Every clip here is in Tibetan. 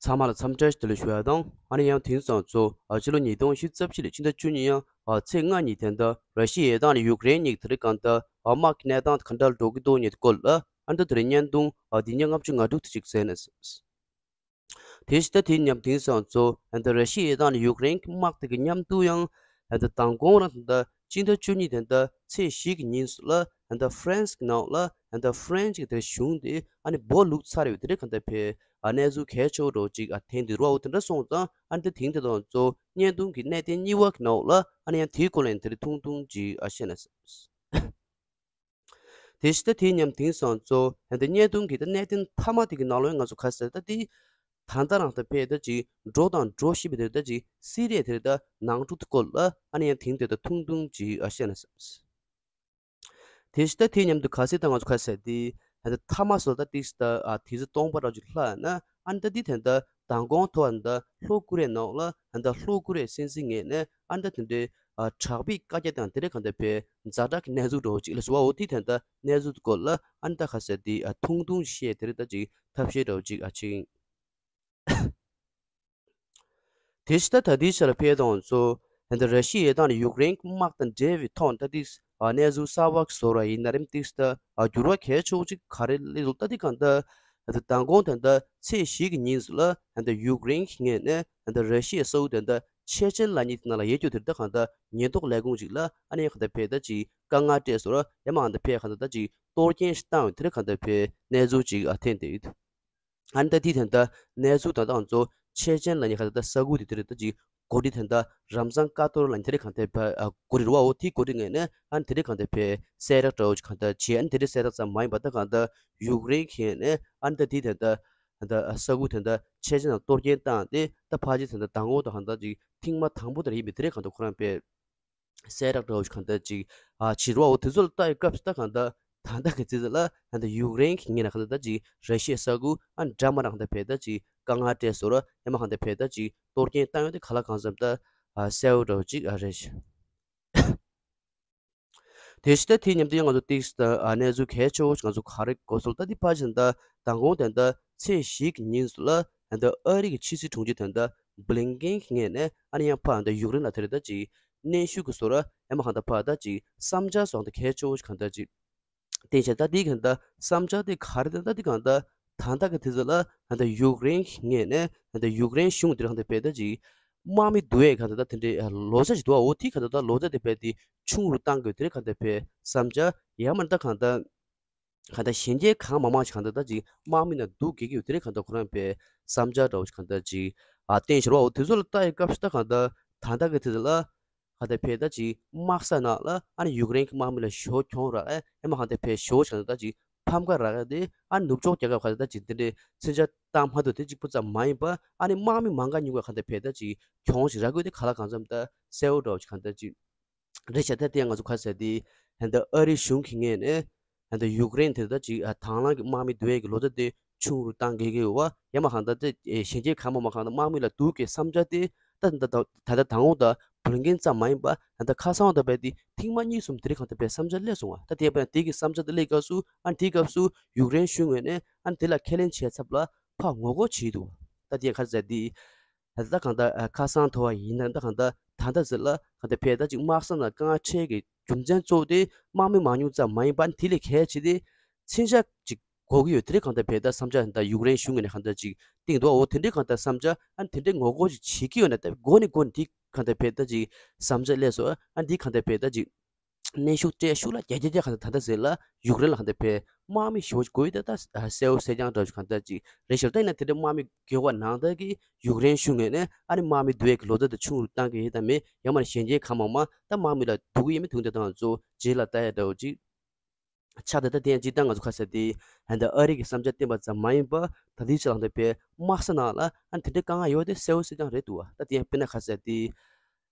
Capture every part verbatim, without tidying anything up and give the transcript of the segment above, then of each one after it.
ཚང་མ་ལ་འཚམས་འདྲི་བདེ་ལེགས་ཞུ་ཡ་དང་། ཨ་ནི་ཡང་དེང་སང་ཚོ་ཨ་ཕྱི་ལོ་ཉིས་སྟོང་ཉི་ཤུ་རྩ་བཞི་ལོའི་ཕྱི་ཟླ་བཅུ་གཉིས་ཡང་ཨ་ཚེས་ལྔ་ཉིན་དེ་འདྲ་ར་ཤི་ཡའི་དང་ནི་ཡུཀ་རེན་གཉིས་དེ་རིང་གང་ལྟར་ཨ་དམག་གི་གནས་སྟངས་ག་འདྲ་འགྲོ་གི་འདུག་ཉིད་སྐོར་ལ་ཨ་འདྲ་དེ་རིང་བརྙན་ཐུང་ཨ་འདི་ཉིད་ལྔ་བཅུ་ང་དྲུག་དེ་ཅིག་གསན་ནས། དེ་ཕྱི་ཟླ་དེའི་མཉམ་དེང་སང་ཚོ་ཨ་འདྲ་ར་ཤི་ཡའི་དང་ནི་ཡུཀ་རེན་གྱི་དམག་དེ་གི་མཉམ་དུ་ཡང་ཨ་འདྲ་མདང་དགོང་རང་དེ་འདྲ་ཕྱི་ཟླ་བཅུ་གཉིས་དེ་འདྲ་ཚེས་བཞི་གི་ཉིན་སུ་ལ་ཨ་འདྲ་ཧྥ་རན་སི་གི་ནང་ལ་ཨ་འདྲ་ཧྥ་རན་སི་གི་དེ་གཞུང་དེ་ཨ་ནི་སྦོ་ལུག་ཚར་ཡོད་དེ་རེད། གང་ལྟར་ཕེ་ཨ་གནས་ཚུལ་གལ་ཆེ་བོ་འདྲ་བོ་ཅིག་ཨ་ཐེངས་འདི་རུ་ཨོ་དེ་འདྲ་སོང་ཙང་ཨ་འདི་ཐེངས་དེ་དང་གཙོ་བོ་བརྙན་ཐུང་གི་གནད་དོན་གཉིས་པ་གི་ནང་ལ་ཨ་ནི་ཡང་དེའི་སྐོར་ལ་ཡང་དེ་རིང་ཐུང་ཐུང་ཅིག་ཨ་བཤད་ན་བསམ། དེ་ཕྱི་ཟླ་དེའི་མཉམ་དེང་སང་གཙོ་བོ་ཨ་འདི་བརྙན་ཐུང་གི་ད་གནད་དོན་མཐའ་མ་དེ་གི་ནང་ལ་ཡང་ང་ཚོ་ག་ཟེར་ད་དེ་ད་ལྟ་རང་ད་ཕེ་ད་ཅིག་འགྲོ་དང་འགྲོ་བཞིན་པའི་དེ་ད་ཅིག་སི་རི་ཡ་དེ་ད་ནང་འཁྲུག་དེ་སྐོར་ལ་ཨ་ནི་ཡང་ཐེངས་དེ་ད་ཐུང་ཐུང་ཅིག་ཨ་བཤད་ན་བསམ། དེ་ཕྱི་ཟླ་དེའི་མཉམ་དུ་ག་ཟེར་ད་ང་ཚོ་ག་ཟེར་དེ་ད་མཐའ་མ་སོ་ད་ཏིག་ད་ཨ་དེ་ཚོ་སྟོང་པ་རང་ཅིག་ལྷག་ན་ཨ་ནི་ད་དེ་དེ་ད་མདང་དགོང་ཐོག་ད་ལྷོ་ཀོ་རི་ཡའི་ནང་ལ་ཨ་ད་ལྷོ་ཀོ་རི་ཡའི་སྲིད་འཛིན་ངོས་ནས་ཨ་ད་དེ་འདྲའི་ཨ་དྲག་པོའི་བཀའ་རྒྱ་དང་དེ་འདྲའི་གང་ལྟར་ཕེ་ཛ་དྲག་གི་གནས་ཚུལ་འདྲ་བོ་ཅིག་ལ་སུ་བ་འོ་དེ་དེ་ད་གནས་ཚུལ་དེ་སྐོར་ལ་ཨ་ད་ག་ཟེར་དེ་ཨ་ཐུང་ཐུང་བཤད་དེ་རེད། ད་ཅིག་ཐབས་ཤེས་འདྲ་བོ་ཅིག་ཨ་ཅིག་དེ་ཕྱི་ད་ད་ལྟའི་ཆ་ལ་ཕེ་དང་ཚོ་ཨ་ད་ར་ཤི་ཡའི་དང་ནི་ཡུཀ་རེན་གྱི་དམག་དང་འབྲེལ་བའི་ཐོག་ད་ཏིག་ཨ་གནས་ཚུལ་གསར་བ་བཟོ་ར་ཡིན་ན་རིམ་ཏིག་ད་ཨ་འགྱུར་བ་གལ་ཆེ་བོ་ཅིག་ག་རེ་སླེབས་འདུག་ད་དེ་གང་ད་ཨ་ད་མདང་དགོང་ད་ད་ཚེས་བཞི་གི་ཉིན་སུ་ལ་ཨ་ད་ཡུཀ་རེན་གྱི་ངོས་ནས་ཨ་ད་ར་ཤི་ཡའི་ས་ཁུལ་ད་ད་ཆེ་ཆེན་ལ་ཉིད་ནང་ལ་ཡོད་རྒྱུ་དེར་ད་གང་ད་ཉེན་རྟོག་ལས་ཁུངས་ཅིག་ལ་ཨ་ནི་གང་ད་ཕེ་ད་ཅིག་དཀའ་ངལ་སྤྲད་སོང་ར། ཡ་མ་གང་ད་ཕེ་གང་ད་ད་ཅིག་གཏོར་སྐྱོན་ཞིག་བཏང་ཡོད་དེ་རེད། གང་ད་ཕེ་གནས་ཚུལ་ཅིག་ཨ་ཐོན་བསྡད་ཡོད། ཨ་ནི་ད་དེ་དེ་འདྲ་གནས་ཚུལ་དང་ད་ང་ཚོ་ཆེ་ཆེན་ལ་ཉེ་ཁ་ད་ས་ཁུལ་དེ་དེ་རེད། ད་ཅིག་གོ་སྒྲིག་དེ་འདྲ་རམ་ཟང་ཀ་ཏོར་ལ་ཉེ་དེ་རེད། གང་དེ་ཕ་ཨ་གོ་སྒྲིག་རུ་བ་འོ་དེ་གོ་སྒྲིག་ངོས་ནས་ཨ་ནི་དེ་རེད། གང་དེ་ཕེ་གསལ་བསྒྲགས་འདྲ་བོ་ཅིག་གང་ད་བྱས། ཨ་ནི་དེ་རེད་གསལ་བསྒྲགས་ཙམ་མ་ཡིན་པ་ད་གང་ད་ཡུཀ་རེན་གྱི་ནས་ཨ་ནི་ད་དེ་དེ་འདྲ་ད་ས་ཁུལ་དེ་འདྲ་ཆེ་ཆེན་ལ་གཏོར་སྐྱོན་བཏང་སྟེ་ད་ཕལ་ཆེར་དེ་འདྲ་མདང་དགོང་དང་གང་ད་ཅིག་ཐེངས་མ་དང་པོ་དེ་རེད་ཡིན་པས། དེ་རེད་གང་ད་ཁོ་རང་ཕེ་གསལ་བསྒྲགས་འདྲ་བོ་ཞིག་གང་ལྟར་ཅིག་ཨ་བྱེད་རོགས། འོ་དེ་ཚོ་ལ་ལྟ་ཡི་སྐབས་སུ་ད་གང་ལྟར་ད་ལྟ་གི་ཚེ་ལ་གང་ལྟར་ཡུཀ་རེན་གྱི་ངོས་ནས་གང་ལྟར་ད་ཅིག་ར་ཤི་ཡའི་ས་ཁུལ་ཨ་འདྲ་མ་འདྲ་གང་ལྟར་ཕེ་ད་ཅིག་དཀའ་ངལ་སྤྲད་སོང་ར། ཡ་མ་གང་ལྟར་ཕེ་ད་ཅིག་གཏོར་སྐྱོན་བཏང་ཡོད་དེ་ག་ལ་གང་འཚམ་ད་ཨ་གསལ་བོ་འདྲ་བོ་ཅིག་ཨ་རེད། དེ་ཕྱི་ད་དེ་མཉམ་དུ་ང་ཚོ་ཏིག་ད་ཨ་གནས་ཚུལ་གལ་ཆེ་བོ་ཞིག་ང་ཚོ་ག་རེ་གོ་སོང་ད་དེ་ཕལ་ཆེར་ད་མདང་དགོང་དེ་ད་ཚེས་བཞི་གི་ཉིན་སུ་ལ་ད་ཨ་རི་གི་ཕྱི་སྲིད་དྲུང་ཆེ་དེ་ད་བྷི་ལིན་ཀེན་གྱི་ངོས་ནས་ཨ་ནི་ཡང་ཕར་ད་ཡུཀ་རེན་ལ་དེ་རེད་ད་ཅིག་གནོན་ཤུགས་ཀྱི་བཟོ་འདྲ་ཡ་མ་གང་ལྟར་ཕར་ད་ཅིག་བསམ་འཆར་སོགས་ད་གལ་ཆེ་བོ་ཞིག་གང་ལྟར་ཅིག་བསྟན་བྱས། ད་དེ་གང་ལྟར་བསམ་འཆར་དེ་ག་རེ་ད་ད་དེ་གང་ལྟར་ད་ལྟ་གི་དུས་ཚོད་ལ་ད་ལྟ་ཡུཀ་རེན་གྱི་ངོས་ནས་ད་ལྟ་ཡུཀ་རེན་གཞུང་དེ་གང་ལྟར་ཕེ་ད་ཅིག་དམག་མི་བསྡུ་ཡས་གང་ལྟར་ད་དེ་འདྲའི་ལོ་ཙཱ་ཞིག་འདུག་འོ་དེ་གང་ལྟར་ད་ལོ་ཙཱ་དེ་ཕེ་དེ་ཆུང་རུ་བཏང་དགོས་དེ་རེད། གང་ལྟར་ཕེ་བསམ་འཆར་ཡ་མ་ད་གང་ལྟར་གང་ལྟར་གཞོན་སྐྱེས་གང་མང་མང་ཞིག་གང་ལྟར་ད་ཅིག་དམག་མི་ནང་འདུག་དགོས་ཀྱི་ཡོད་དེ་རེད། གང་ལྟར་ཁོ་རང་ཕེ་བསམ་འཆར་འདྲ་བོ་ཞིག་གང་ལྟར་ཅིག་ཨ་བསྟན་ཞོར་བ་འོ་དེ་ཚོ་ལ་ལྟ་ཡི་སྐབས་སུ་ད་གང་ལྟར་ད་ལྟ་གི་དུས་ཚོད་ལ་གང་ལྟར་ཕེ་ད་ཅིག་དམག་ས་ནང་ལ་ཨ་ནི་ཡུཀ་རེན་གྱི་དམག་མི་ལ་ཞོ་གྱོང་རག་ཨེ་ཨེ་མ་གང་ལྟར་ཕེ་ཞོ་ཞིག་གང་ལྟར་ད་ཅིག་ཕམ་ཁ་རག་ཨེ་དེ་ཨ་ནི་ནུབ་ཕྱོགས་རྒྱལ་ཁབ་གང་ལྟར་ད་ཅིག་དེ་འདྲའི་མཚོན་ཆ་བཏང་མ་ཐུབ་དེ་གཅིག་པུ་ཙམ་མ་ཡིན་པ་ཨ་ནི་དམག་མི་མང་ག་ཉུང་ག་གང་ལྟར་ཕེ་ད་ཅིག་གྱོང་ཞིག་རག་དགོས་དེ་ག་ལ་གང་འཚམ་ད་གསལ་བོ་འདྲ་བོ་ཞིག་གང་ལྟར་ཅིག་རེད་བྱས། ད་དེ་ང་ཚོ་ག་ཟེར་དེ་ཧན་ད་ཨ་རི་གཞུང་གི་ངོས་ནས་ཧན་ད་ཡུཀ་རེན་དེ་ད་ཅིག་ཨ་དང་བླངས་ཀྱི་དམག་མི་བསྡུ་ཡས་ཀྱི་ལོ་ཙཱ་དེ་ཆུང་རུ་བཏང་དགོས་ཀྱི་ཡོད་པ། ཡང་མ་གང་ལྟར་དེ་གཞོན་སྐྱེས་གང་མང་མང་གང་ལྟར་དམག་མི་ལ་བསྡུ་དགོས་བསམ་འཆར་དེ་ད་ད་ད་ད་ད་དང་པོ་ད་བྷི་ལིན་ཀེན་ཙམ་མ་ཡིན་པ་ཧན་ད་ཁ་སང་ད་བས་དེ་ཐེངས་མ་གཉིས་གསུམ་དེ་རིང་གང་ལྟར་བས་བསམ་འཆར་སླེབས་སོང་བ། ད་དེ་བས་དེ་གི་བསམ་འཆར་དེ་སླེབས་སྐབས་སུ་ཨ་དེའི་སྐབས་སུ་ཡུཀ་རེན་གཞུང་ངོས་ནས་ཨ་དེ་ལ་ཁས་ལེན་བྱས་ཚབ་ལ་ཕར་ངོ་རྒོལ་བྱས་འདུག་ད་དེ་ག་ཟེར་དེ། ད་ལྟ་གང་ལྟར་ཨ་ཁ་སང་ཐོ་བ་ཡིན་ན་ད་གང་ལྟར་ད་ལྟ་ཟེར་ལ་གང་ལྟར་བས་ད་ཅིག་དམག་ས་ནང་དཀའ་ངལ་འཕྲད་ཀྱི་རྒྱུ་མཚན་གཙོ་བོ་དེ་དམག་མི་མང་ཉུང་ཙམ་མ་ཡིན་པ་དེ་ལས་གལ་ཆེ་དེ་མཚོན་ཆ་ཅིག་དགོས་ཀྱི་ཡོད། དེ་རིང་གང་ལྟར་བས་ད་བསམ་འཆར་ད་ཡུཀ་རེན་གཞུང་ངོས་ནས་གང་ལྟར་ཅིག་བཏིང་འདུག་འོ་དེ་འདྲའི་གང་ལྟར་བསམ་འཆར་ཨ་དེ་འདྲའི་ངོ་རྒོལ་ཅིག་བྱེད་ཀྱི་ཡོད་ན་ད་མགོ་ནས་མགོ་ནས་དེ་གང་ལྟར་བས་ད་ཅིག་བསམ་འཆར་སླེབས་སོང་། ཨ་འདི་གང་ལྟར་བས་ད་ཅིག་གནོན་ཤུགས་སྤྲད་ཤུགས་ལ་རྒྱ་རྒྱ་རྒྱ་གང་ལྟར་ད་ལྟ་ཟེར་ལ་ཡུཀ་རེན་ལ་གང་ལྟར་བས་དམག་མི་ཞེ་པོ་ཅིག་དགོས་ཡོད་ད། ད་གསལ་བོ་གསལ་རྐྱང་འདྲ་ཞིག་གང་ལྟར་ཅིག་རེད་ཤག་ད་ཡིན་ན་དེ་འདྲའི་དམག་མི་དགོས་པ་ནང་ལྟར་གྱི་ཡུཀ་རེན་གཞུང་ངོས་ནས་ཨ་ནི་དམག་མི་བསྡུ་ཡས་ཀྱི་ལོ་ཙཱ་དེ་ཆུང་རུ་བཏང་གི་ཡོད་དམ་མེད། ཡང་མ་ནི་གཞོན་སྐྱེས་གང་མང་མང་ད་དམག་མི་ལ་བསྡུ་གི་ཡོད་མེད་དུང་དེ་དང་གཙོ་རྗེས་ལ་ལྟ་ཡ་འདྲ་བོ་ཅིག་ཆགས་ཏེ། ད་དེ་ཡང་སྤྱིར་བཏང་ང་ཚོ་ཁ་གསལ་དེ་ཧན་ད་ཨ་རི་གི་བསམ་འཆར་བཏོན་པ་ཙམ་མ་ཡིན་པར་ད་ལྟའི་ཆ་ལ་ད་བས་དམག་ས་ནང་ལ་ཨ་ནི་དེ་འདྲའི་དཀའ་ངལ་ཡོད་དེ་གསལ་བོ་གསལ་རྐྱང་རེད་འདུག་བ། ད་དེ་ཡང་དཔེར་ན་ཁ་གསལ་དེ་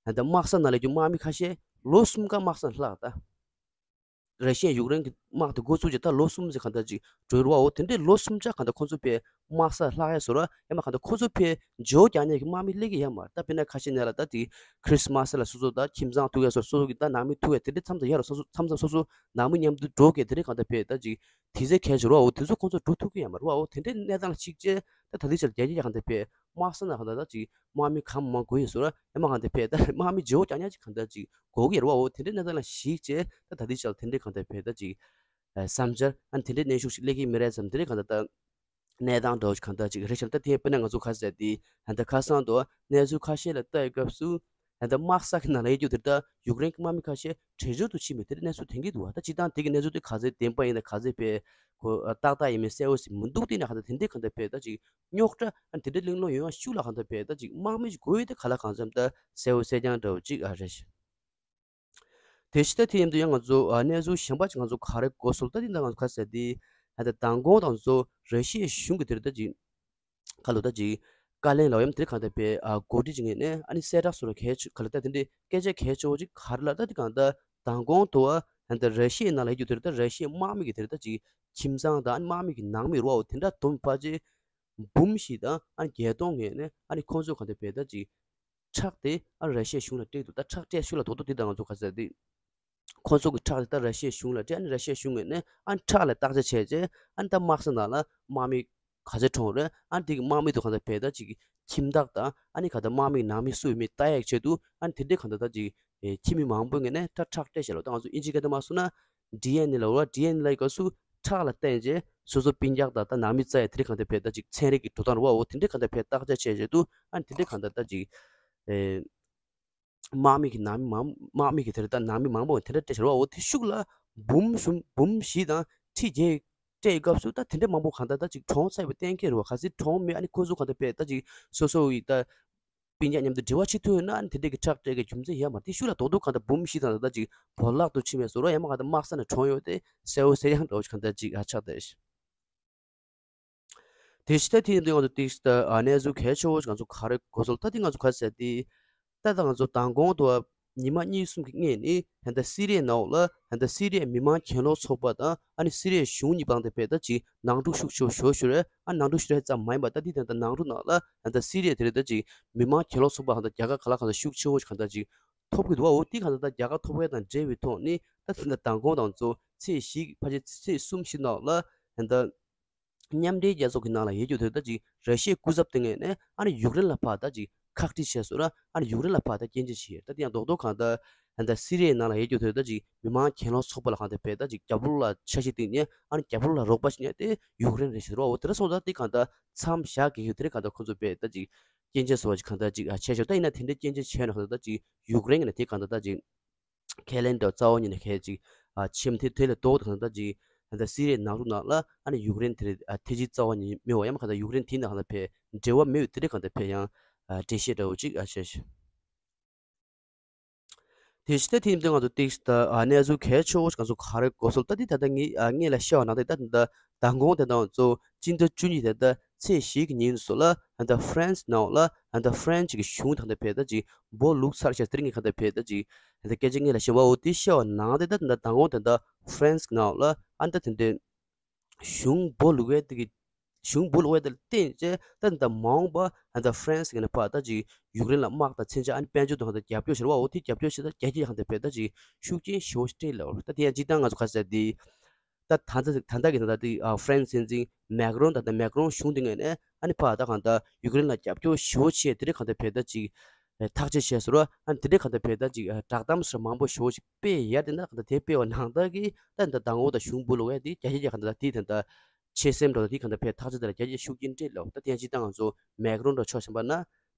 ད་དམག་ས་ནང་ལ་རྒྱུ་དམག་མི་ཁ་ཤས་ལོ་གསུམ་ཀ་དམག་ས་ནང་ལྷག་ད། ར་ཤི་ཡ་ཡུཀ་རེན་གྱི་དམག་དེ་འགོ་བཙུགས་རྗེས་ད་ལོ་གསུམ་ཙམ་གང་ལྟར་ཅིག་འགྲོ་རུ་བའོ། དེ་འདྲའི་ལོ་གསུམ་ཆ་གང་ལྟར་ཁོ་ཚོ་བས་ དམག་ས་ལྷག་ཡས་བཟོ་ར་ཡ་མ་གང་ལྟར་ཁོ་ཚོ་ཕའི་ཇོ་རྒྱག་ཉེས་ཀྱི་དམག་མི་སླེབས་ཀྱི་ཡ་མ་རེད། ད་དཔེར་ན་ཁ་ཤས་ནས་ལ་ད་དེ་ཁྲིས་མ་སི་ལ་སོ་སོ་ད་ཁྱིམ་ཚང་ཐུག་ཡས་སོ་སོ་སོ་གི་ད་ནང་མི་ཐུག་ཡས་དེ་འདྲ་མཚམས་མཚམས་ཡ་ར་སོ་སོ་མཚམས་མཚམས་སོ་སོ་ནང་མི་མཉམ་དུ་འགྲོ་གི་དེ་འདྲ་གང་ལྟར་ཕའི་ད་ཅིག་དེ་ཚེ་གལ་ཆེ་རུ་བ་འོ་དེ་ཚོ་ཁོ་ཚོ་འགྲོ་ཐུབ་ཀྱི་ཡ་མ་རེད་བ། འོ་དེ་འདྲའི་གནས་སྟངས་ལ་གཅིག་བྱས་ད་ད་དེ་ཆར་རྒྱ་རྒྱ་གང་ལྟར་ཕའི་དམག་ས་ན་གང་ལྟར་ད་ཅིག་དམག་མི་གང་མང་དགོས་ཡོད་སོ་ར་ཡ་མ་གང་ལྟར་ཕའི་ད་དམག་མི་ཇོ་རྒྱག་ཉེས་ཅིག་གང་ལྟར་ཅིག་དགོས་ཀྱི་རེད་བ། འོ་དེ་འདྲའི་གནས་སྟངས་ལ་གཞིགས་བྱས་ད་ད་དེ་ཆར་དེ་འདྲའི་གང་ལྟར་ཕའི་ད་ཅིག་བསམ་འཆར་ཨ་ནི་དེ་འདྲའི་གནོན་ཤུགས་ཤིག་སླེབས་ཀྱི་མི་རེད་བསམ། དེ་འདྲའི་གང་ལྟར་ད་གནས་སྟངས་འདྲ་བོ་ཞིག་གང་ལྟར་ཅིག་རེད་ཤག་ད་དེ་དཔེར་ན་ང་ཚོ་ག་ཟེར་དེ་ད་ལྟ་ཁ་སང་དུ་གནས་ཚུལ་ཁ་ཤས་ལ་ལྟ་ཡི་སྐབས་སུ་ད་ལྟ་དམག་ས་གི་ནང་ལ་ཡོད་རྒྱུ་དེ་ལྟ་ཡུཀ་རེན་གྱི་དམག་མི་ཁ་ཤས་བྲོས་བྱོལ་དུ་ཕྱིན་པའི་དེ་འདྲའི་གནས་ཚུལ་ཐོན་གྱི་འདུག་བ། ད་སྤྱིར་བཏང་དེ་གི་གནས་ཚུལ་དེ་ག་ཚོད་བདེན་པ་ཡིན་ན་ག་ཚོད་པའི་གོ་ཏག་ཏག་ཡིན་མིན་གསལ་བོ་ཞིག་མི་འདུག་དེ་ན་གང་ལྟར་དེ་འདྲའི་གང་ལྟར་པའི་ད་ཅིག་རྙོག་དྲ་ཨ་དེ་འདྲའི་གླེང་སློང་ཡོང་ཡ་ཤུགས་ལ་གང་ལྟར་པའི་ད་ཅིག་དམག་མི་ཞིག་དགོས་ཡོད་དེ་ག་ལ་གང་འཚམ་ད་གསལ་བོ་གསལ་རྐྱང་འདྲ་བོ་ཅིག་ཨ་རེད། དེ་བཞིན་ད་དེ་མཉམ་དུ་ཡང་ང་ཚོ་ཨ་གནས་ཚུལ་གཞན་པ་ཅིག་ང་ཚོ་ག་རེ་གོ་སོང་ད་དེ་འདྲ་ང་ཚོ་ག་ཟེར་དེ་ཨ་ད་མདང་དགོང་དང་ཚོ་ར་ཤི་ཡའི་གཞུང་གི་དེ་རེད་ད་ཅིག་ཁ་ལོ་ད་ཅིག་བཀའ་བློན་ལ་ཡང་དེ་གང་ལྟར་པའི་ཨ་འགོ་ཁྲིད་ཅིག་ངེས་ནས་ཨ་ནི་གསལ་བསྒྲགས་སོ་ར་གལ་ཆེ་ག་ལ་ད་དེ་འདྲའི་སྐད་ཆ་གལ་ཆེ་བོ་ཅིག་ག་རེ་ལ་ད་དེ་གང་ལྟར་མདང་དགོང་དུ་ཨ་ད་ར་ཤི་ཡའི་ནང་ལ་ཡོད་རྒྱུ་དེ་རེད་ད་ར་ཤི་ཡའི་དམག་མི་གི་དེ་རེད་ད་ཅིག་ཁྱིམ་ཚང་དང་ཨ་ནི་དམག་མི་གི་ནང་མི་རུ་བ་འོ་དེ་འདྲ་དུམ་ཕ་ཅེ་འབུམ་བཞི་དང་ཨ་ནི་བརྒྱད་སྟོང་ངེས་ནས་ཨ་ནི་ཁོང་ཚོ་གང་ལྟར་པའི་ད་ཅིག་ཁྲག་དེ་ཨ་ནི་ར་ཤི་ཡའི་གཞུང་ལ་སྤྲད་འདུག་ད་ཁྲག་སྤྲད་ཤུགས་ལ་རྡོག་རྡོག་དེ་དང་ང་ཚོ་ག་ཟེར་དེ། ཁོ་ཚོ་གི་ཁྲག་དེ་ད་ར་ཤི་ཡའི་གཞུང་ལ་སྤྲད་ཨ་ནི་ར་ཤི་ཡའི་གཞུང་ངོས་ནས་ཨ་ནི་ཁྲག་ལ་བརྟག་དཔྱད་བྱས་རྗེས་ཨ་ནི་ད་དམག་ས་ནང་ལ་དམག་མི་ག་ཚོད་གྲོངས་རེད་ཨ་ནི་དེ་གི་དམག་མི་དུ་གང་ལྟར་བས་ད་ཅིག་ཁྱིམ་བདག་དང་ཨ་ནི་ག་ད་དམག་མི་ནང་མི་སུ་ཡོད་མེད་ལྟ་ཡག་ཆེད་དུ་ཨ་ནི་དེ་འདྲའི་གང་ལྟར་ད་ཅིག་ཁྱིམ་མི་མང་པོའི་ངོས་ནས་ད་ཁྲག་སྤྲད་བྱས་ལ་ད་ང་ཚོ་ཨིན་ཇི་སྐད་དུ་མ་སོང་ན་ཌི་ཨེན་ཨེ་ལ་འོ་ཌི་ཨེན་ཨེ་ལ་ཡི་ག་སུ་ཁྲག་ལ་བརྟེན་རྗེས་སོ་སོ་སྤུན་ཀྱག་དང་ད་ནང་མི་རྩ་ཡ་དེ་འདྲའི་གང་ལྟར་བས་ད་ཅིག་ཚན་རིག་གི་འགྲོ་སྟངས་རུ་བ་འོ་དེ་འདྲའི་གང་ལྟར་བས་བརྟག་དཔྱད་བྱས་རྗེས་དུ་ཨ་ནི་དེ་འདྲའི་གང་ལྟར་ད་ཅིག་དམག་མི་གི་ནང་མི་མང་དམག་མི་གི་དེ་རེད་ད་ནང་མི་མང་པོ་དེ་འདྲ་སྤྲད་བྱ་ར་བ་འོ་དེ་ཤུགས་ལ་འབུམ་གསུམ་འབུམ་བཞི་དང་ཁྲི་བརྒྱད་སྤྲད་ཡི་སྐབས་སུ་ད་དེ་འདྲ་མང་པོ་གང་ལྟར་ད་ཅིག་གྲོངས་ཚར་བའི་གཏན་འཁེལ་རུ་བ་ག་ཚོད་གྲོངས་མེད་ཨ་ནི་ཁོ་ཚོ་གང་ལྟར་བས་ད་ཅིག་སོ་སོ་ཡི་ད། སྤུན་ཀྱག་མཉམ་དུ་འབྲེལ་བ་བྱེད་ཐུབ་ཡོད་ན་ཨ་ནི་དེ་འདྲས་ཀྱི་ཁྲག་སྤྲད་ཀྱི་རྒྱུ་མཚན་ཡོད་མ་རེད། དེ་ཤུགས་ལ་རྡོག་རྡོག་གང་ལྟར་འབུམ་བཞི་དང་ད་ཅིག་བོར་བརླག་ཏུ་ཕྱིན་པའི་བཟོ་འདྲ་ཡང་མ་གང་ལྟར་དམག་ས་ནས་གྲོངས་ཡོད་དེ་གསལ་བོ་གསལ་རྐྱང་འདྲ་བོ་ཞིག་གང་ལྟར་ཅིག་ཨ་ཆགས་བསྡད་ཤག་དེ་བཞིན་ད་དེ་ཡིན་དུས་ང་ཚོ་ཏིག་ད་ཨ་གནས་ཚུལ་གལ་ཆེ་བོ་ཞིག་ང་ཚོ་ག་རེ་གོ་སོང་ད་དེ་ང་ཚོ་ག་ཟེར་དེ་ད་ད་ང་ཚོ་མདང་དགོང་དུ་ཉི་མ་གཉིས་གསུམ་གྱི་སྔོན་ནས་ད་ལྟ་སི་རི་ཡའི་ནང་ལ་ད་ལྟ་སི་རི་ཡའི་མི་མང་གྱེན་ལོག་ཚོགས་པ་དང་ཨ་ནི་སི་རི་ཡའི་གཞུང་གཉིས་བར་དུ་བས་ད་ཅིག་ནང་འཁྲུག་ཤུགས་ཆེ་བོ་ཞེ་པོ་ཞིག་རེད། ཨ་ནང་འཁྲུག་ཞུ་ཡ་ཙམ་མ་ཡིན་པ་ད་འདི་ད་ལྟ་ནང་འཁྲུག་ནང་ལ་ད་ལྟ་སི་རི་ཡ་དེ་རེད་ད་ཅིག་མི་མང་གྱེན་ལོག་ཚོགས་པ་གང་ལྟར་རྒྱལ་ཁ་ག་ལ་གང་ལྟར་ཤུགས་ཆེ་བོ་ཞིག་གང་ལྟར་ཅིག་ཐོབ་ཀྱི་འདུག་བ། འོ་དེ་གང་ལྟར་ད་རྒྱལ་ཁ་ཐོབ་ཡ་དང་འབྲེལ་བའི་ཐོག་ནས་ད་ད་ལྟ་མདང་དགོང་དང་གཙོ་ཚེས་བཞི་ཕལ་ཆེར་ཚེས་གསུམ་བཞི་ནང་ལ་ད་ལྟ་མཉམ་འབྲེལ་རྒྱལ་ཚོགས་ཀྱི་ནང་ལ་ཡོད་རྒྱུ་དེ་ད་ཅིག་ར་ཤི་ཡའི་སྐུ་ཚབ་དེ་ངོས་ནས་ཨ་ནི་ཡུཀ་རེན་ལ་ཕར་ད་ཅིག་ཁག་དཀྲི་བྱས་སོང་ར་ཨ་ནི་ཡུཀ་རེན་ལ་ཕར་ད་སྐྱོན་བརྗོད་བྱས་ཡོད། ད་དེ་ཡང་རྡོག་རྡོག་གང་ལྟར་ད་ལྟ་སི་རི་ཡའི་ནང་ལ་ཡོད་རྒྱུ་དེ་ད་ཅིག་མི་མང་གྱེན་ལོག་ཚོགས་པ་ལ་གང་ལྟར་བས་ད་ཅིག་རྒྱབ་ལོགས་ལ་ཆ་ཤས་བཏིང་ནས་ཨ་ནི་རྒྱབ་ལོགས་ལ་རོགས་པ་བྱེད་མཁན་དེ་ཡུཀ་རེན་རེད་ཟེར་བ། འོ་དེ་འདྲ་སོང་ཙང་དེ་གང་ལྟར་མཚམས་བཞག་གི་ཡོད། དེ་རེད་གང་ལྟར་ཁོ་ཚོ་བས་ད་ཅིག་སྐྱོན་བརྗོད་བཟོ་བ་ཅིག་གང་ལྟར་ཅིག་ཨ་བྱས་ཤག་ད་ཡིན་ན་དེ་འདྲའི་སྐྱོན་བརྗོད་བྱས་ན་གང་ལྟར་ད་ཅིག་ཡུཀ་རེན་གྱི་ནས་དེ་གང་ལྟར་ད་ཅིག་ཁས་ལེན་འདྲ་རྩ་བ་ཉིད་ནས་ཁས་ཅིག་ཨ་ཆེམ་དེ་དེ་ལས་ལྡོག་ཏུ་གང་ལྟར་ཅིག་ད་ལྟ་སི་རི་ཡའི་ནང་དུ་ནང་ལ་ཨ་ནི་ཡུཀ་རེན་དེ་རེད་ཨ་ཐེ་ཇི་རྩ་བ་ཉིད་མེད་པ་ཡང་མ་གང་ལྟར་ཡུཀ་རེན་དེ་ནང་ལ་ཕེ་འབྲེལ་བ་མེད་དེ་རེད་གང་ལྟར་ཕེ་ཡང་ཨ་འགྲེལ་བཤད་འདྲ་བོ་ཅིག་ཨ་བྱས་ཤག་དེ་བཞིན་ད་དེ་ཡིན་དུས་ང་ཚོ་ཏིག་ད་ཨ་གནས་ཚུལ་གལ་ཆེ་བོ་ཞིག་ང་ཚོ་ག་རེ་གོ་སོང་ད་དེ་ད་ལྟ་ངས་ཨ་ངས་ལ་བཤད་པ་ནང་དེ་ད་ད་མདང་དགོང་དེ་དང་གཙོ་སྤྱི་ཟླ་བཅུ་གཉིས་དེ་ད་ཚེས་བཞི་གི་ཉིན་སོ་ལ་ད་ཧྥ་རན་སི་ནང་ལ་ད་ཧྥ་རན་སི་གི་གཞུང་དང་ད་བས་ད་ཅིག་འབོ་ལུག་ཚར་ཤག་དེ་རིང་གི་ག་ད་བས་ད་ཅིག་ད་སྐད་ཆ་ངས་ལ་བཤད་པ་འོ་དེ་བཤད་པ་ནང་དེ་ད་ད་མདང་དགོང་དེ་ད་ཧྥ་རན་སི་ནང་ལ་ཨ་ད་དེ་འདྲའི་གཞུང་འབོ་ལུག་བས་དེ་གི་གཞུང་འབོ་ལུག་བས་དེ་ལ་བརྟེན་བྱས་ད་ད་མ་འོངས་པ་ད་ཧྥ་རན་སི་གི་ནས་ཕར་ད་ཅིག་ཡུཀ་རེན་ལ་དམག་དང་མཚོན་ཆ་ཨ་ནི་དཔལ་འབྱོར་དང་ད་རྒྱབ་སྐྱོར་བྱེད་ར་བ་འོ་དེ་རྒྱབ་སྐྱོར་བྱེད་ད་རྒྱ་སྐྱེད་ཡང་དེ་བས་ད་ཅིག་ཤུགས་རྐྱེན་ཞེ་པོ་ཞིག་སྤྲད་ལ་འོ་ད་དེ་ཡང་སྤྱིར་བཏང་ང་ཚོ་ག་ཟེར་དེ། ད་ད་ད་ད་ལྟ་གི་ད་ལྟ་དེ་ཧྥ་རན་སི་སྲིད་འཛིན་མེག་རོན་ད་ལྟ་མེག་རོན་གཞུང་དེ་ངོས་ནས་ཨ་ནི་ཕར་ད་གང་ལྟར་ཡུཀ་རེན་ལ་རྒྱབ་སྐྱོར་ཞེ་པོ་བྱས་དེ་འདྲའི་གང་ལྟར་བས་ད་ཅིག་ཐག་གཅོད་བྱས་སོང་ར་ཨ་ནི་དེ་འདྲའི་གང་ལྟར་བས་ད་ཅིག་བསྒྲགས་གཏམ་སོགས་མང་པོ་ཞེ་པོ་ཞིག་སྤེལ་ཡ་དེ་འདྲ་གང་ལྟར་དེ་སྤེལ་བ་ནང་ལྟར་གི་ད་ད་ལྟ་མདང་དགོང་ད་གཞུང་འབོ་ལུག་བས་དེ་རྒྱ་སྐྱེད་ཀྱི་གང་ལྟར་དེ་ད་ལྟ་ཆེ་སེམས་འགྲོ་ད་དེ་གང་ལྟར་བས་ཐག་གཅོད་དེ་ལ་རྒྱ་སྐྱེད་ཤུགས་རྐྱེན་སྤྲད་ལ་འོ་ད་དེ་ཡང་སྤྱིར་བཏང་ང་ཚོ་མེག་རོན་འགྲོ་ཕྱོགས་གཞན་པ་ན་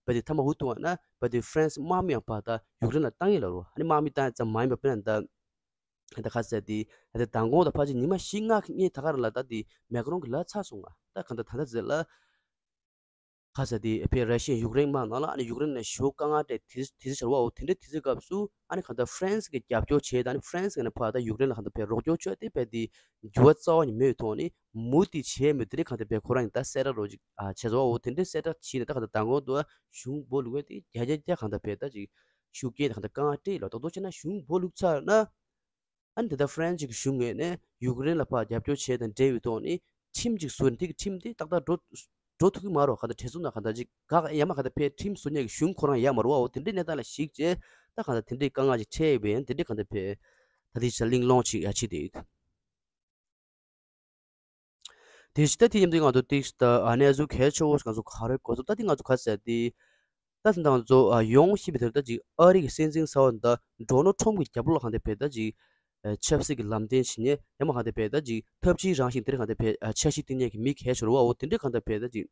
བས་དེ་ཐ་མ་འུ་ཐུག་བ་ན་བས་དེ་ཧྥ་རན་སི་དམག་མི་ཡང་ཕར་ད་ཡུཀ་རེན་ལ་བཏང་ཡིན་ལ་རོ་ཨ་ནི་དམག་མི་བཏང་ཡ་ཙམ་མ་ཡིན་པ་དཔེར་ན་ད། ད་ག་ཟེར་དེ་ད་མདང་དགོང་ད་ཕལ་ཆེར་ཉི་མ་བཞི་ལྔ་གི་སྔོན་ད་ག་རང་ལ་ད་དེ་མེག་རོན་གྱི་ལབ་ཚར་སོང་ང་། ད་གང་ལྟར་ད་ལྟ་ཟེར་ལ། ག་ཟེར་དེ་ཕེ་ར་ཤི་ཡ་ཡུཀ་རེན་དམག་ནང་ལ་ཨ་ནི་ཡུཀ་རེན་ནས་ཞེ་པོ་དཀའ་ངལ་སྤྲད་དེ་དེ་ཚེ་བྱ་བ་འོ་དེ་འདྲ་དེ་ཚེ་སྐབས་སུ་ཨ་ནི་གང་ལྟར་ཧྥ་རན་སི་གི་རྒྱབ་སྐྱོར་བྱས་ད་ཨ་ནི་ཧྥ་རན་སི་གི་ནས་ཕར་ད་ཡུཀ་རེན་ལ་གང་ལྟར་ཕེ་རོགས་སྐྱོར་བྱས་ཏེ་ཕེ་དེ་འགྱུར་བ་རྩ་བ་ཉིད་མེད་པའི་ཐོག་ནས་མུ་མཐུད་བྱས་མེད་དེ་འདྲ་གང་ལྟར་ཕེ་ཁོ་རང་ཡིན་ད་གསལ་བསྒྲགས་རོགས་ཅིག་ཨ་བྱས་བྱ་བ་འོ་དེ་འདྲ་གསལ་བསྒྲགས་བྱས་ནས་ད་གང་ལྟར་མདང་དགོང་དུ་གཞུང་འབོ་ལུག་བས་དེ་རྒྱ་རྒྱ་རྒྱ་གང་ལྟར་ཕེ་ད་ཅིག་ཤུགས་རྐྱེན་ད་གང་ལྟར་དཀའ་ངལ་སྤྲད་ལ་ད་དོ་བྱས་ན་གཞུང་འབོ་ལུག་ཚར་ན། ཨ་ནི་དེ་ལྟར་ཧྥ་རན་སི་གི་གཞུང་ངོས་ནས་ཡུཀ་རེན་ལ་ཕར་རྒྱབ་སྐྱོར་བྱས་དང་འབྲེལ་བའི་ཐོག་ནས་ཁྲིམས་ཅིག་བཟོས་ནས་དེ་གི་ཁྲིམས་དེ་ཏག་ཏག་འགྲོ་ འགྲོ་ཐུབ་ཀྱི་མ་རེད། གང་ལྟར་བྲེལ་ཟུང་ན་གང་ལྟར་ཅིག་ག་ཡ་མ་གང་ལྟར་ཕེ་ཁྲིམས་བཟོ་མཁན་གྱི་གཞུང་ཁོ་རང་ཡ་མ་རེད་བ། འོ་དེ་འདྲའི་གནས་སྟངས་ལ་གཞིགས་བྱས་ད་གང་ལྟར་དེ་འདྲའི་དཀའ་ངལ་ཅིག་འཕྲད་ཡོད་པ་ཡིན། དེ་འདྲའི་གང་ལྟར་ཕེ་ད་དེ་ཆ་གླེང་སློང་ཅིག་ཡ་བྱེད་དེ་ཡོད། དེ་བཞིན་ད་དེ་མཉམ་དུ་ང་ཚོ་ཏིག་ད་གནས་ཚུལ་གལ་ཆེ་བོ་ཞིག་ང་ཚོ་ག་རེ་གོ་ཚོད་ད་དེ་ང་ཚོ་ག་ཟེར་དེ། ད་དེ་ང་ཚོ་ཡོང་བཞིན་པའི་དེར་ད་ཅིག་ཨ་རི་གི་སྲིད་འཛིན་གསར་པ་ད་ཌོ་ནལ་ཊམ་གི་རྒྱབ་ལོགས་ལ་གང་ལྟར་ཕེ་ད་ཅིག་ཆབ་སྲིད་ཀྱི་ལམ་སྟོན་བྱེད་མཁན་ཡང་མ་གང་ལྟར་ཕེ་ད་ཅིག་ཐབས་ཇུས་རང་བཞིན་དེར་གང་ལྟར་ཕེ་འཆར་གཞི་བཏིང་མཁན་གྱི་མི་གལ་ཆེ་བོ་འོ་དེ་འདྲའི་གང་ལྟར་ཕེ་ད་ཅིག་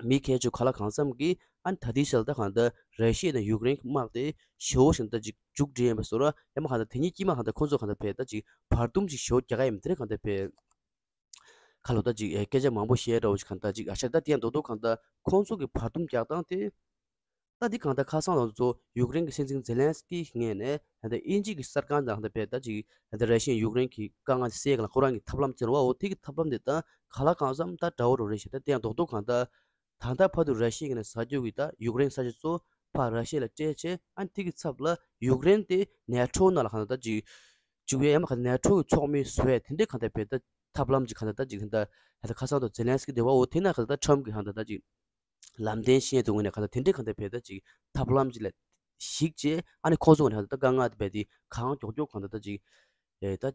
མི་གལ་ཆེ་ག་ལ་གང་འཚམ་གྱིས་ཨ་ནི་ད་ལྟའི་ཆར་ད་གང་ལྟར་ར་ཤི་ཡ་དང་ཡུཀ་རེན་གྱི་དམག་དེ་ཞེ་པོ་ཞིག་ད་ཅིག་མཇུག་སྒྲིལ་ཡིན་པ་བཟོ་ར་ཡང་མ་གང་ལྟར་དེ་གཉིས་དཀྱིལ་མ་གང་ལྟར་ཁོང་ཚོ་གང་ལྟར་ཕེ་ད་ཅིག་བར་འདུམ་ཅིག་ཞེ་པོ་རྒྱག་ག་ཡིན་པ་དེ་འདྲ་གང་ལྟར་ཕེ། ཁ་ལོ་ད་ཅིག་ཨེ་སྐད་ཆ་མང་པོ་བཤད་འདྲ་བོ་ཞིག་གང་ལྟར་ཅིག་ཨ་ཤ་ད་དེ་ཡང་རྡོག་རྡོག་གང་ལྟར་ཁོང་ཚོ་གི་བར་འདུམ་རྒྱག་སྟངས་དེ། ད་འདི་གང་ལྟར་ཁ་སང་ང་ཚོ་ཡུཀ་རེན་གྱི་སྲིད་འཛིན་ཛེ་ལན་སི་ཀི་ངོས་ནས་ད་ལྟ་དབྱིན་ཇི་གི་གསར་ཁང་དང་ད་ལྟ་བས་ད་ཅིག་ད་ལྟ་ར་ཤི་ཡ་ཡུཀ་རེན་གྱི་དཀའ་ངལ་སེལ་ག་ལ་ཁོ་རང་གི་ཐབས་ལམ་བཙལ་བ་འོ་དེ་གི་ཐབས་ལམ་དེ་དང་ག་ལ་གང་འཚམ་ད་འདྲ་བོ་རོ་རེད་ཞེས་ད་དེ་ཡང་རྡོག་རྡོག་གང་ལྟར་ད་ལྟ་བར་དུ་ར་ཤི་ཡ་ངོས་ནས་ཟ་རྒྱུ་གི་ད་ཡུཀ་རེན་ས་ཆ་ཚོ་ཕར་ར་ཤི་ཡ་ལ་སྤྲད་བྱས་ཨ་ནི་དེ་གི་ཚབ་ལ་ཡུཀ་རེན་དེ་ནེ་ཊོ་ནང་ལ་གང་ལྟར་ད་ཅིག་བཅུག་ཡས་ཡང་མ་གང་ནེ་ཊོ་གི་ཚོགས་མི་བཟོ་ཡས་དེ་འདྲའི་གང་ལྟར་བས་ད་ཐབས་ལམ་ཅིག་གང་ལྟར་ད་ཅིག་ད་ལྟ་ཁ་སང་དུ་ཛེ་ལན་སི་ཀི་དེ་བ་འོ་དེ་ན་གང་ལྟར་ད་ཊམ་གི་གང་ལྟར་ད་ཅིག་ལམ་སྟོན་བྱེད་དུས་ངོས་ནས་གང་ལྟར་དེ་འདྲའི་གང་ལྟར་བས་ད་ཅིག་ཐབས་ལམ་ཅིག་ལ་གཞིགས་བྱས་ཨ་ནི་ཁོང་ཚོ་ངོས་ནས་གང་ལྟར་ད་དཀའ་ངལ་དེ་བས་དེ་གང་མགྱོགས་མགྱོགས་གང་ལྟར་ད་ཅིག་ཨེ་ད་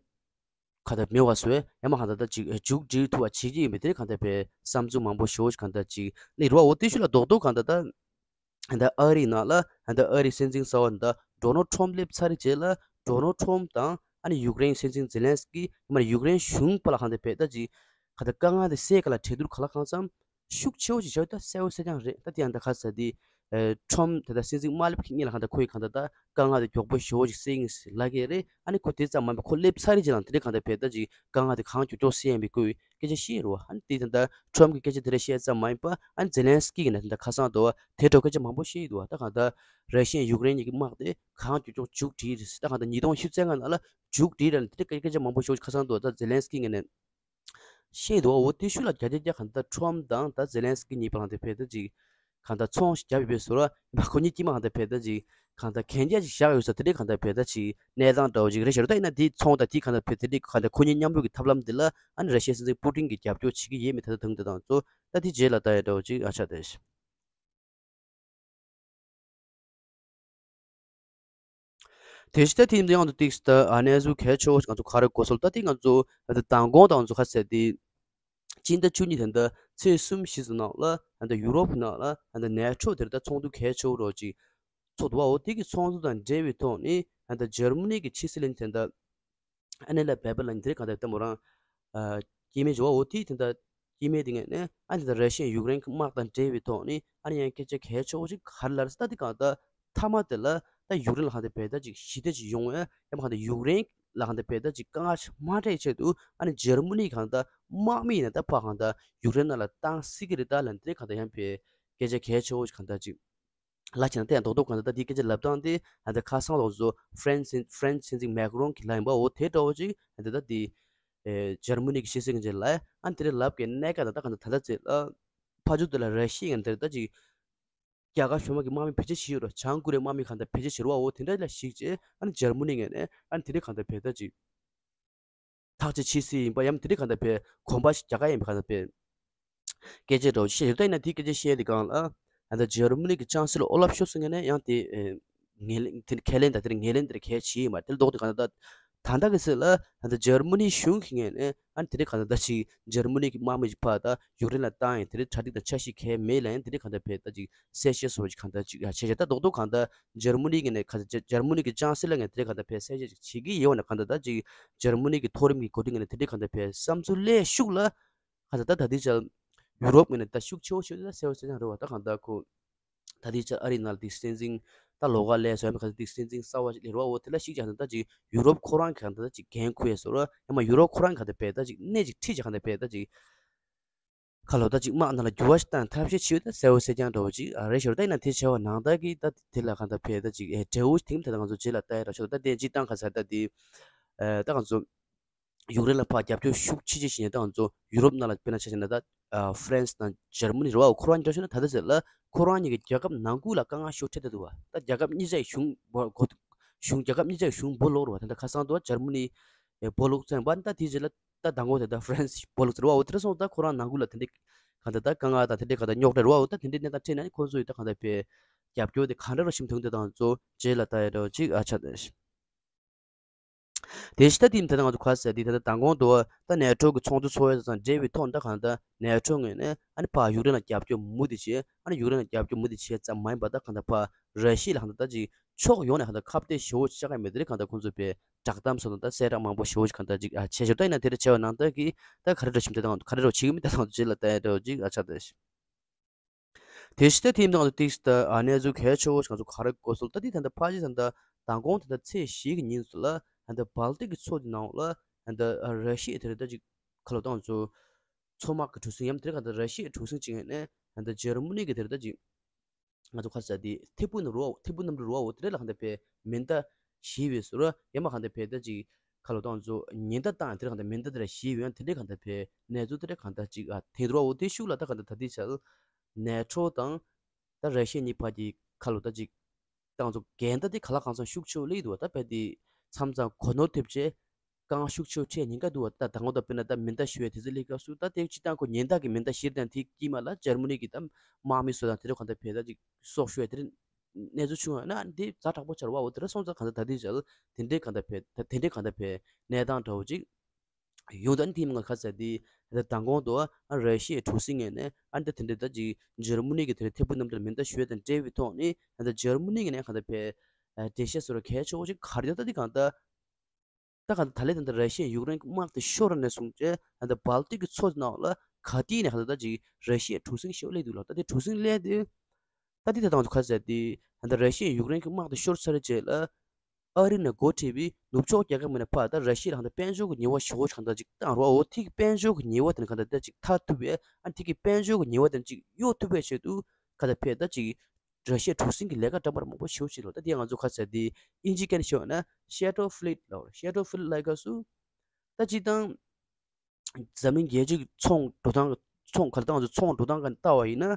གང་ལྟར་མེད་པ་བཟོས་ཡང་མ་གང་ལྟར་ད་ཅིག་མཇུག་སྒྲིལ་ཐུབ་པ་བྱེད་ཀྱི་ཡིན་པའི་དེ་གང་ལྟར་བས་བསམ་ཚུལ་མང་པོ་ཞེ་པོ་ཞིག་གང་ལྟར་ཅིག་སླེབས་རེད་བ། འོ་དེ་ཤུལ་ལ་རྡོག་རྡོག་གང་ལྟར་ད་ད་ཨ་རིའི་ནང་ལ་ད་ཨ་རིའི་སྲིད་འཛིན་གསར་པ་ད་ཌོ་ནལ་ཊམ་སླེབས་ཚར་རྗེས་ལ་ཌོ་ནལ་ཊམ་དང་ཨ་ནི་ཡུཀ་རེན་སྲིད་འཛིན་ཛེ་ལན་སི་ཀི་ཡང་མ་ཡུཀ་རེན་གཞུང་བར་ལ་གང་ལྟར་བས་ད་ཅིག་གང་ལྟར་དཀའ་ངལ་དེ་སེལ་ག་ལ་གྲོས་བསྡུར་ག་ལ་གང་འཚམ་ཤུགས་ཆེ་བོ་ཞིག་བྱ་བ་ད་གསལ་བོ་གསལ་རྐྱང་རེད། ད་དེ་ཡང་ད་ག་ཟེར་དེ་ཨེ་ཊམ་དེ་ད་སྲིད་འཛིན་དམའ་ལེབ་ཁེ་གཉིས་ལ་གང་ལྟར་ཁོ་ཡི་གང་ལྟར་ད་དཀའ་ངལ་དེ་མགྱོགས་པོ་ཞེ་བོ་ཞིག་སེལ་ཡིན་ཟེར་ལབ་ཀྱི་རེད། ཨ་ནི་ཁོ་དེ་ཙམ་མ་ཡིན་པ་ཁོ་སླེབས་ཚར་རྗེས་ལ་དེ་འདྲའི་གང་ལྟར་བས་ད་ཅིག་དཀའ་ངལ་དེ་གང་མགྱོགས་མགྱོགས་སེལ་ཡིན་པའི་སྐོར་སྐད་ཆ་བཤད་རེད་བ། ཨ་ནི་དེ་ད་ལྟ་ཊམ་གི་སྐད་ཆ་དེ་འདྲ་བཤད་ཙམ་མ་ཡིན་པ་ཨ་ནི་ཛེ་ལན་སི་ཀི་གིས་ནས་ད་ལྟ་ཁ་སང་དུ་བ་དེ་འདྲ་སྐད་ཆ་མང་པོ་བཤད་ཡོད་འདུག་བ། ད་གང་ལྟར་ར་ཤི་ཡ་ཡུཀ་རེན་གཉིས་ཀྱི་དམག་དེ་གང་མགྱོགས་མགྱོགས་མཇུག་སྒྲིལ་རེད་ཟེར། ད་གང་ལྟར་ཉིས་སྟོང་བཅུ་བཙན་ལྔ་ནང་ལ་མཇུག་སྒྲིལ་རེད་དེ་འདྲ་སྐད་ཆ་མང་པོ་ཞེ་བོ་ཞིག་ཁ་སང་དུ་བ་ད་ཛེ་ལན་སི་ཀི་ངོས་ནས་བཤད་འདུག་འོ་དེ་ཤུལ་ལ་བརྒྱ་ཆ་བརྒྱ་གང་ལྟར་ཊམ་དང་ད་ཛེ་ལན་སི་ཀི་གཉིས་བར་ལ་དེ་བས་ད་ཅིག་གང་ལྟར་ཚོང་ཞིག་བརྒྱབ་ཡོད་པའི་བཟོ་འདྲ་ཡིན་པ་ཁོ་གཉིས་དཀྱིལ་མ་གང་ལྟར་བས་ད་ཅིག་གང་ལྟར་གན་རྒྱ་ཞིག་བཞག་ཡོད་ས་དེ་འདྲའི་གང་ལྟར་བས་ད་ཅིག་གནས་སྟངས་འདྲ་བོ་ཅིག་རེད་ཤག་ད་ཡིན་ན་དེའི་ཚོང་དང་དེའི་གང་ལྟར་བས་དེ་འདྲའི་གང་ལྟར་ཁོ་གཉིས་མཉམ་རུབ་ཀྱི་ཐབས་ལམ་དེ་ལ་ཨ་ནི་ར་ཤི་ཡ་སྲིད་འཛིན་པུ་ཏིན་གྱིས་རྒྱབ་སྐྱོར་བྱེད་ཀྱི་ཡོད་མེད་ད་ལྟ་དང་དེ་དང་གཙོ་ད་དེ་རྗེས་ལ་ལྟ་ཡ་འདྲ་བོ་ཅིག་ཨ་ཆ་དེ། དེ་བཞིན་ད་དེ་ཡིན་དུས་ཡང་དུ་ཏིག་ད་ཨ་གནས་ཚུལ་གལ་ཆེ་བོ་ཞིག་ང་ཚོ་ག་རེ་གོ་སོང་ད་དེ་ང་ཚོ་ད་མདང་དགོང་དང་ང་ཚོ་ཁ་གསལ་དེ་སྤྱི་ཟླ་བཅུ་གཉིས་དེ་འདྲ་ཚེས་གསུམ་བཞི་ཙམ་ནང་ལ་ད་ཡུ་རོབ་ནང་ལ་ད་ནེ་ཊོ་དེར་ད་ཚོགས་འདུ་གལ་ཆེ་བོ་རོ་ཅིག་ཚོགས་འདུག་བ། འོ་དེ་གི་ཚོགས་འདུ་དང་འབྲེལ་བའི་ཐོག་ནས་ད་འཇར་མ་ནི་གི་ཕྱི་སྲིད་བློན་ཆེན་ད་ཨ་ནེ་ལ་བེ་བེ་ལ་ནི་དེ་གང་ལྟར་ལྟད་མོ་རང་སྐྱེས་མེད་འཇོ་བ་འོ་དེ་དེ་འདྲ་སྐྱེས་མེད་དེ་ངས་ནས་ཨ་ནེ་ད་ར་ཤི་ཡ་ཡུཀ་རེན་གྱི་དམག་དང་འབྲེལ་བའི་ཐོག་ནས་ཨ་ནེ་ཡང་སྐད་ཆ་གལ་ཆེ་བོ་ཞིག་ག་རེ་ལབ་རེད་ཟེར་ད་དེ་གང་ལྟར་མཐའ་མ་དེ་ལ་ད་ཡུཀ་རེན་ལ་གང་ལྟར་བས་ད་ཅིག་ཞི་བདེ་ཅིག་ཡོང་བས་ཡང་མ་གང་ལྟར་ཡུཀ་རེན་ལ་གང་ལྟར་བས་ད་ཅིག་དཀའ་ངལ་མ་འཕྲད་ཆེད་དུ་ཨ་ནེ་འཇར་མ་ནི་གང་ལྟར་དམག་མི་ཡིན་ན་ད་ཕ་གང་ལྟར་ཡུཀ་རེན་ནང་ལ་བཏང་སྲིད་ཀྱི་རེད་ད་ལབ་དེ་གང་ལྟར་ཡང་བས་སྐད་ཆ་གལ་ཆེ་བོ་ཞིག་གང་ལྟར་ཅིག་ལ་བྱས་ན་དེ་ཡང་རྡོག་རྡོག་གང་ལྟར་ད་དེའི་སྐད་ཆ་ལབ་སྟངས་དེ་ཨ་ད་ཁ་སང་ལོག་བཟོ་ཧྥ་རན་སི་ཧྥ་རན་སི་སྲིད་འཛིན་མེག་རོན་གྱིས་ལབ་ཡིན་པ་འོ་དེ་འདྲ་བོ་ཅིག་ཨ་ད་ད་དེ་ཨེ་འཇར་མ་ནི་གི་ཕྱི་སྲིད་བློན་ཆེན་ལ་ཨ་དེ་འདྲ་ལབ་གི་གནད་འགག་ད་ད་གང་ལྟར་ད་ལྟ་ཚེ་ལ་ཕ་ཇོ་དེ་ལ་ར་ཤི་ཡ་ངན་དེར་ད་ཅིག་རྒྱ་གར་གཞུང་མ་གི་དམག་མི་བེད་སྤྱོད་བྱེད་ཡོད་ར་བྱང་ཀོ་རི་ཡའི་དམག་མི་གང་ལྟར་བེད་སྤྱོད་བྱེད་རོགས་འོ་དེ་འདྲ་ལ་གཞིགས་བྱས་ཨ་ནི་འཇར་མ་ནི་ངན་ནས་ཨ་ནི་དེ་འདྲ་གང་ལྟར་བེད་ད་ཅིག་ཐག་གཅོད་བྱེད་སྲིད་ཡིན་པ་ཡང་དེ་འདྲའི་གང་ལྟར་བས་གོམ་པ་ཞིག་རྒྱག་ག་ཡིན་པ་གང་ལྟར་བས་སྐད་ཆ་འདྲ་བོ་བཤད་ཡོད། ད་ཡིན་ན་དེའི་སྐད་ཆ་བཤད་དེ་གང་ལ་ཨ་ད་འཇར་མ་ནི་གི་ཅང་སི་ལོ་ཨོ་ལབ་ཤོལ་ཚ་ངོས་ནས་ཡང་དེ་ངོས་ལེན་དེ་ཁས་ལེན་དང་དེར་ངོས་ལེན་དེར་གལ་ཆེ་ཡིན་པ་དེ་ལྡོག་དེ་གང་ལྟར་ད་ད་ལྟ་གི་སྲིད་ལ་ཨ་ད་འཇར་མ་ནི་གཞུང་གི་ངོས་ནས་ཨ་དེ་འདྲའི་གང་ལྟར་ད་ཅིག་འཇར་མ་ནི་གི་དམག་མི་ཞིག་ཕར་ད་ཡུཀ་རེན་ལ་བཏང་ཡིན་དེ་འདྲའི་གྲ་སྒྲིག་དང་འཆར་གཞི་གལ་མེད་ལ་ཡང་དེ་འདྲའི་གང་ལྟར་བས་ད་ཅིག་གསལ་བཤད་བཟོ་བ་ཞིག་གང་ལྟར་ཅིག་ཡ་བྱས་བྱས་ད་རྡོག་རྡོག་གང་ལྟར་འཇར་མ་ནི་གི་ནས་ག་ཚ་འཇར་མ་ནི་གི་ཅང་སི་ལོ་ངས་དེ་གང་ལྟར་བས་གསལ་བཤད་ཅིག་བྱེད་ཀྱི་ཡོད་ན་གང་ལྟར་ད་ཅིག་འཇར་མ་ནི་གི་མཐོ་རིམ་གྱི་འགོ་ཁྲིད་ངོས་ནས་དེ་འདྲའི་གང་ལྟར་བས་བསམ་ཚུལ་སླད་ཤུགས་ལ་གང་ལྟར་ད་ད་ལྟའི་ཆར་ཡུ་རོབ་ངོས་ནས་ད་ཤུགས་ཆེ་བོ་ཞིག་ད་གསལ་བོ་གསལ་རྐྱང་རེད་བ། ད་གང་ལྟར་ཁོ་ད་ལྟའི་ཆར་ཨ་རིའི་ནང་ལ་དེ་སྲིད་འཛིན་ད་ལོགས་ཀ་སླེབས་སོང་ཡ་མ་གང་ལྟར་དེ་སྲིད་འཛིན་གསར་བ་ཞིག་སླེབས་རེད་བ། འོ་དེ་ལ་ཞིག་ཀྱང་ད་ཅིག་ཡུ་རོབ་ཁོ་རང་གི་གང་ལྟར་ད་ཅིག་འགན་ཁུར་ཡ་བཟོ་ར་ཡང་མ་ཡུ་རོབ་ཁོ་རང་གི་གང་ལྟར་བས་ད་ཅིག་སྣེ་ཅིག་ཁྲིད་ཅིག་གང་ལྟར་བས་ད་ཅིག་ཁ་ལོ་ད་ཅིག་དམག་ནང་ལ་འགྱུར་བ་ཞིག་བཏང་ཐབས་ཤེས་བྱེད་ཡོད་ད་གསལ་བོ་གསལ་རྐྱང་འདྲ་བོ་ཅིག་ཨ་རེད་ཤོར་ད་ཡིན་ན་དེ་བྱས་པ་ནང་ལྟར་གྱི་ད་དེ་ལ་གང་ལྟར་བས་ད་ཅིག་ཨེ་འབྲས་བུ་ཐིམ་ད་ང་ཚོ་རྗེས་ལ་ལྟ་ཡ་འདྲ་ཤོར་ད་དེ་སྤྱིར་བཏང་ག་ས་ད་དེ་ཨེ་ད་ང་ཚོ་ཡུཀ་རེན་ལ་ཕར་རྒྱབ་སྐྱོར་ཤུགས་ཆེ་ཆེ་བྱེད་ནས་ད་ང་ཚོ་ཡུ་རོབ་ནང་ལ་དཔེར་ན་ཆ་བཞག་ན་ད་ཨ་ཧྥ་རན་སི་དང་འཇར་མ་ནི་རེད་བ། ཁོ་རང་གཉིས་འདྲ་ཤོར་ན་ད་ལྟ་ཟེར་ལ་ཁོ་རང་གཉིས་ཀྱི་རྒྱལ་ཁབ་ནང་ཁུལ་ལ་དཀའ་ངལ་ཤུགས་འཕྲད་བསྡད་འདུག་བ། ད་རྒྱལ་ཁབ་གཉིས་ཆ་ཡི་གཞུང་བོ་གོ་གཞུང་རྒྱལ་ཁབ་གཉིས་ཆ་ཡི་གཞུང་སྦོ་ལོག་རེད་བ། ད་ལྟ་ཁ་སང་དུ་བ་འཇར་མ་ནི་ཨེ་སྦོ་ལོག་ཚན་པ་ད་དེ་རྗེས་ལ་ད་མདང་དགོང་དེ་ད་ཧྥ་རན་སི་སྦོ་ལོག་ཟེར་བ། འོ་དེ་འདྲ་སོང་ད་ཁོ་རང་ནང་ཁུལ་ལ་དེ་འདྲའི་ གང་ལྟར་ད་དཀའ་ངལ་དང་དེ་འདྲའི་གང་ལྟར་རྙོག་དྲ་རེད་བ། འོ་ད་དེ་འདྲའི་གནས་སྟངས་འཕྲད་ན་ནི་ཁོང་ཚོ་ཡིས་ད་གང་ལྟར་བས་རྒྱབ་སྐྱོར་དེ་གང་འདྲ་རོ་ཞིམ་ཐུང་དེ་དང་ཚོ་རྗེས་ལ་ད་ཡ་འདྲ་བ་ཅིག་ཨ་ཆ་དེ། དེ་ཕྱི་ད་ཐིམ་ད་ང་ཚོ་ག་ཟེར་དེ་ད་ལྟ་མདང་དགོང་དུ་ད་ནེ་ཊོ་གི་ཚོགས་འདུ་ཚོགས་ཡ་དང་འབྲེལ་བའི་ཐོག་ད་གང་ལྟར་ནེ་ཊོ་ངོས་ནས་ཨ་ནི་ཕར་ཡུཀ་རེན་ལ་རྒྱབ་སྐྱོར་མུ་མཐུད་བྱས། ཨ་ནི་ཡུཀ་རེན་ལ་རྒྱབ་སྐྱོར་མུ་མཐུད་བྱས་ཙམ་མ་ཡིན་པར་ད་གང་ལྟར་ཕར་ར་ཤི་ཡ་ལ་གང་ལྟར་ད་ཅིག་ཕྱོགས་ཡོངས་ནས་གང་ལྟར་ཁ་གཏད་ཞེ་པོ་བཅག་གི་མེད་དེ་རེད། གང་ལྟར་ཁོང་ཚོས་པའི་བསྒྲགས་གཏམ་སོགས་དང་ད་གསལ་བསྒྲགས་མང་པོ་ཞེ་པོ་ཞིག་གང་ལྟར་ཅིག་ཨ་བྱས་ཞོར་ད་ཡིན་ན་དེ་འདྲ་བྱས་པ་ནང་ལྟར་གྱི་ད་ག་རེ་འགྲོ་བཞིན་དེ་དང་ག་རེ་འགྲོ་བྱེད་ཀྱི་མིན་དེ་དང་རྗེས་ལ་ད་ཡ་འགྲོ་ཅིག་ཨ་ཆ་དེ། དེ་ཕྱི་ད་ཐིམ་དང་ང་ཚོ་ཏིག་ད་ཨ་གནས་ཚུལ་གལ་ཆེ་བོ་ཞིག་ང་ཚོ་ག་རེ་གོ་སོང་ད་དེ་ད་ལྟ་ཕ་ཇི་ད་ལྟ་མདང་དགོང་ད་ལྟ་ཚེས་བཞི་གི་ཉིན་སུ་ལ་ད་ལྟ་སྦལ་ཏིག་གི་མཚོ་དེ་ནང་ལ་ད་ལྟ་ར་ཤི་ཡའི་དེ་རེད་ད་ཅིག་ཁ་ལོ་ཏང་ཚོ་མཚོ་དམག་གི་གྲུ་གཟིངས་ཡམ་དེ་རེད། ག་ད་ར་ཤི་ཡའི་གྲུ་གཟིངས་ཅིག་ཡིན་ནས་ད་ལྟ་འཇར་མ་ནི་གི་དེ་རེད་ད་ཅིག་ང་ཚོ་ག་ཟེར་དེ་ཐེ་བུ་ནུབ་རུ་ཐེ་བུ་ནུབ་རུ་རུ་བ་འོ་དེ་རེད་ལ་ག་ད་པའི་མེ་མདའ་བཞི་བའི་སུ་ར་ཡ་མ་ག་ད་པའི་ད་ཅིག་ཁ་ལོ་ཏང་ཚོ་ཉེན་བརྡ་བཏང་དེ་རེད། ག་ད་མེ་མདའ་དེ་ར་བཞི་བའི་ཡང་དེ་འདྲས་ག་ད་པའི་གནས་ཚུལ་དེ་རེད། ག་ད་ཅིག་ཨ་དེ་རུ་བ་འོ་དེ་ཤུགས་ལ་ད་ག་ད་ད་དེ་ཆ་ལ་ནེ་ཊོ་དང་ད་ར་ཤི་ཡ་གཉིས་བར་གྱི་ཁ་ལོ་ད་ཅིག་ཏང་ཚོ་འགལ་ཟླ་དེ་ག་ལ་གང་འཚམ་ཤུགས་ཆེ་བོ་སླེབས་འདུག་བ། ད་བས་དེ་མཚམས་མཚམས་གོ་ནོར་ཐེབས་བྱས་དཀའ་ངལ་ཤུགས་ཆེ་བོ་འཕྲད་ཉེན་ཁ་འདུག་བ། ད་དང་པོ་ད་དཔེར་ན་ད་མེ་མདའ་གཞུ་བའི་དུས་ཚོད་སླེབས་སྐབས་སུ་ད་དེ་སྤྱི་བཏང་ཁོ་ཉེན་བརྡ་གི་མེ་མདའ་གཞུ་དང་དེ་དཀྱིལ་མ་ལ་འཇར་མ་ནི་གི་ད་དམག་མི་ཚོ་དང་དེ་ཚོ་གང་ལྟར་བས་ད་ཅིག་སྲོག་ཤོར་བའི་དེ་གནས་ཚུལ་བྱུང་བ་ན་དེ་ཛ་དྲག་པོ་ཆགས་རེད་བ། འོ་དེ་འདྲ་སོང་ཙང་གང་ལྟར་ད་དེ་བྱས་དེ་འདྲའི་གང་ལྟར་བས་ད་དེ་འདྲའི་གང་ལྟར་བས་གནས་སྟངས་འདྲ་བོ་ཅིག་ཡོང་ད་ནི་དེ་མིན་ག་ཟེར་དེ་ད་མདང་དགོང་དུ་ཨ་ར་ཤི་ཡའི་གྲུ་གཟིངས་ངོས་ནས་ཨ་ནི་ད་དེ་འདྲའི་ད་ཅིག་འཇར་མ་ནི་གི་དེ་འདྲའི་ཐེ་བུ་ནུབ་དེར་མེ་མདའ་གཞུ་བ་དང་འབྲེལ་བའི་ཐོག་ནས་ཨ་ད་འཇར་མ་ནི་གི་ནས་གང་ལྟར་བས་འགྲེལ་བཤད་བཟོ་ར་གལ་ཆེ་བོ་ཅིག་ག་རེ་ཡོད་ད་དེ་གང་ལྟར། ད་ག་ད་ལས་ད་ལྟ་ར་ཤི་ཡས་ཡུཀ་རེན་གྱི་དམག་དེ་ཤོར་ནས་བཟུང་བྱས་ད་ལྟ་སྦལ་ཏིག་གི་མཚོ་དེ་ནང་ལ་ག་དུས་ནས་ག་ད་ད་ཅིག་ར་ཤི་ཡའི་གྲུ་གཟིངས་ཤོར་སླེབས་འདུག་ལ། ད་དེ་གྲུ་གཟིངས་སླེབས་དུས་ད་དེ་ད་ང་ཚོ་ག་ཟེར་དེ་ད་ལྟ་ར་ཤི་ཡས་ཡུཀ་རེན་གྱི་དམག་དེ་ཤོར་ཚར་རྗེས་ལ་ཨ་རི་ནས་འགོ་ཁྲིད་པའི་ནུབ་ཕྱོགས་རྒྱལ་ཁབ་མི་སྣ་ཕར་ད་ར་ཤི་ཡ་ལ་ག་ད་དཔལ་འབྱོར་གྱི་ཉེས་པ་ཞེ་པོ་ཞིག་ག་ད་ཅིག་བཏང་རོགས། འོ་དེ་གི་དཔལ་འབྱོར་གྱི་ཉེས་པ་དེ་ནི་ག་ད་ད་ཅིག་ཐར་ཐུབ་པས་ཨ་དེ་གི་དཔལ་འབྱོར་གྱི་ཉེས་པ་དེ་ནི་ཅིག་གཡོལ་ཐུབ་པའི་ཆེད་དུ་ག་ད་ཕེ་ད་ཅིག་ར་ཤི་ཡའི་གྲུ་གཟིངས་ཀྱི་ལས་ཀ་འདྲ་མར་མང་པོ་ཞེ་པོ་ཅིག་ལ། ད་དེ་ང་ཚོ་ག་ཟེར་དེ་ཨིན་ཇི་སྐད་ནས་ཤོད་ན་ཤེ་ཌོ་ཕི་ལིཊ་ལ། ཤེ་ཌོ་ཕི་ལིཊ་ལབ་སྐབས་སུ་ད་སྤྱིར་བཏང་འཛམ་གླིང་རྒྱལ་སྤྱིའི་ཚོང་འགྲོ་སྟངས་ཚོང་ག་ལ་ད་ང་ཚོ་ཚོང་འགྲོ་སྟངས་ག་ལྟ་བ་ཡིན་ན་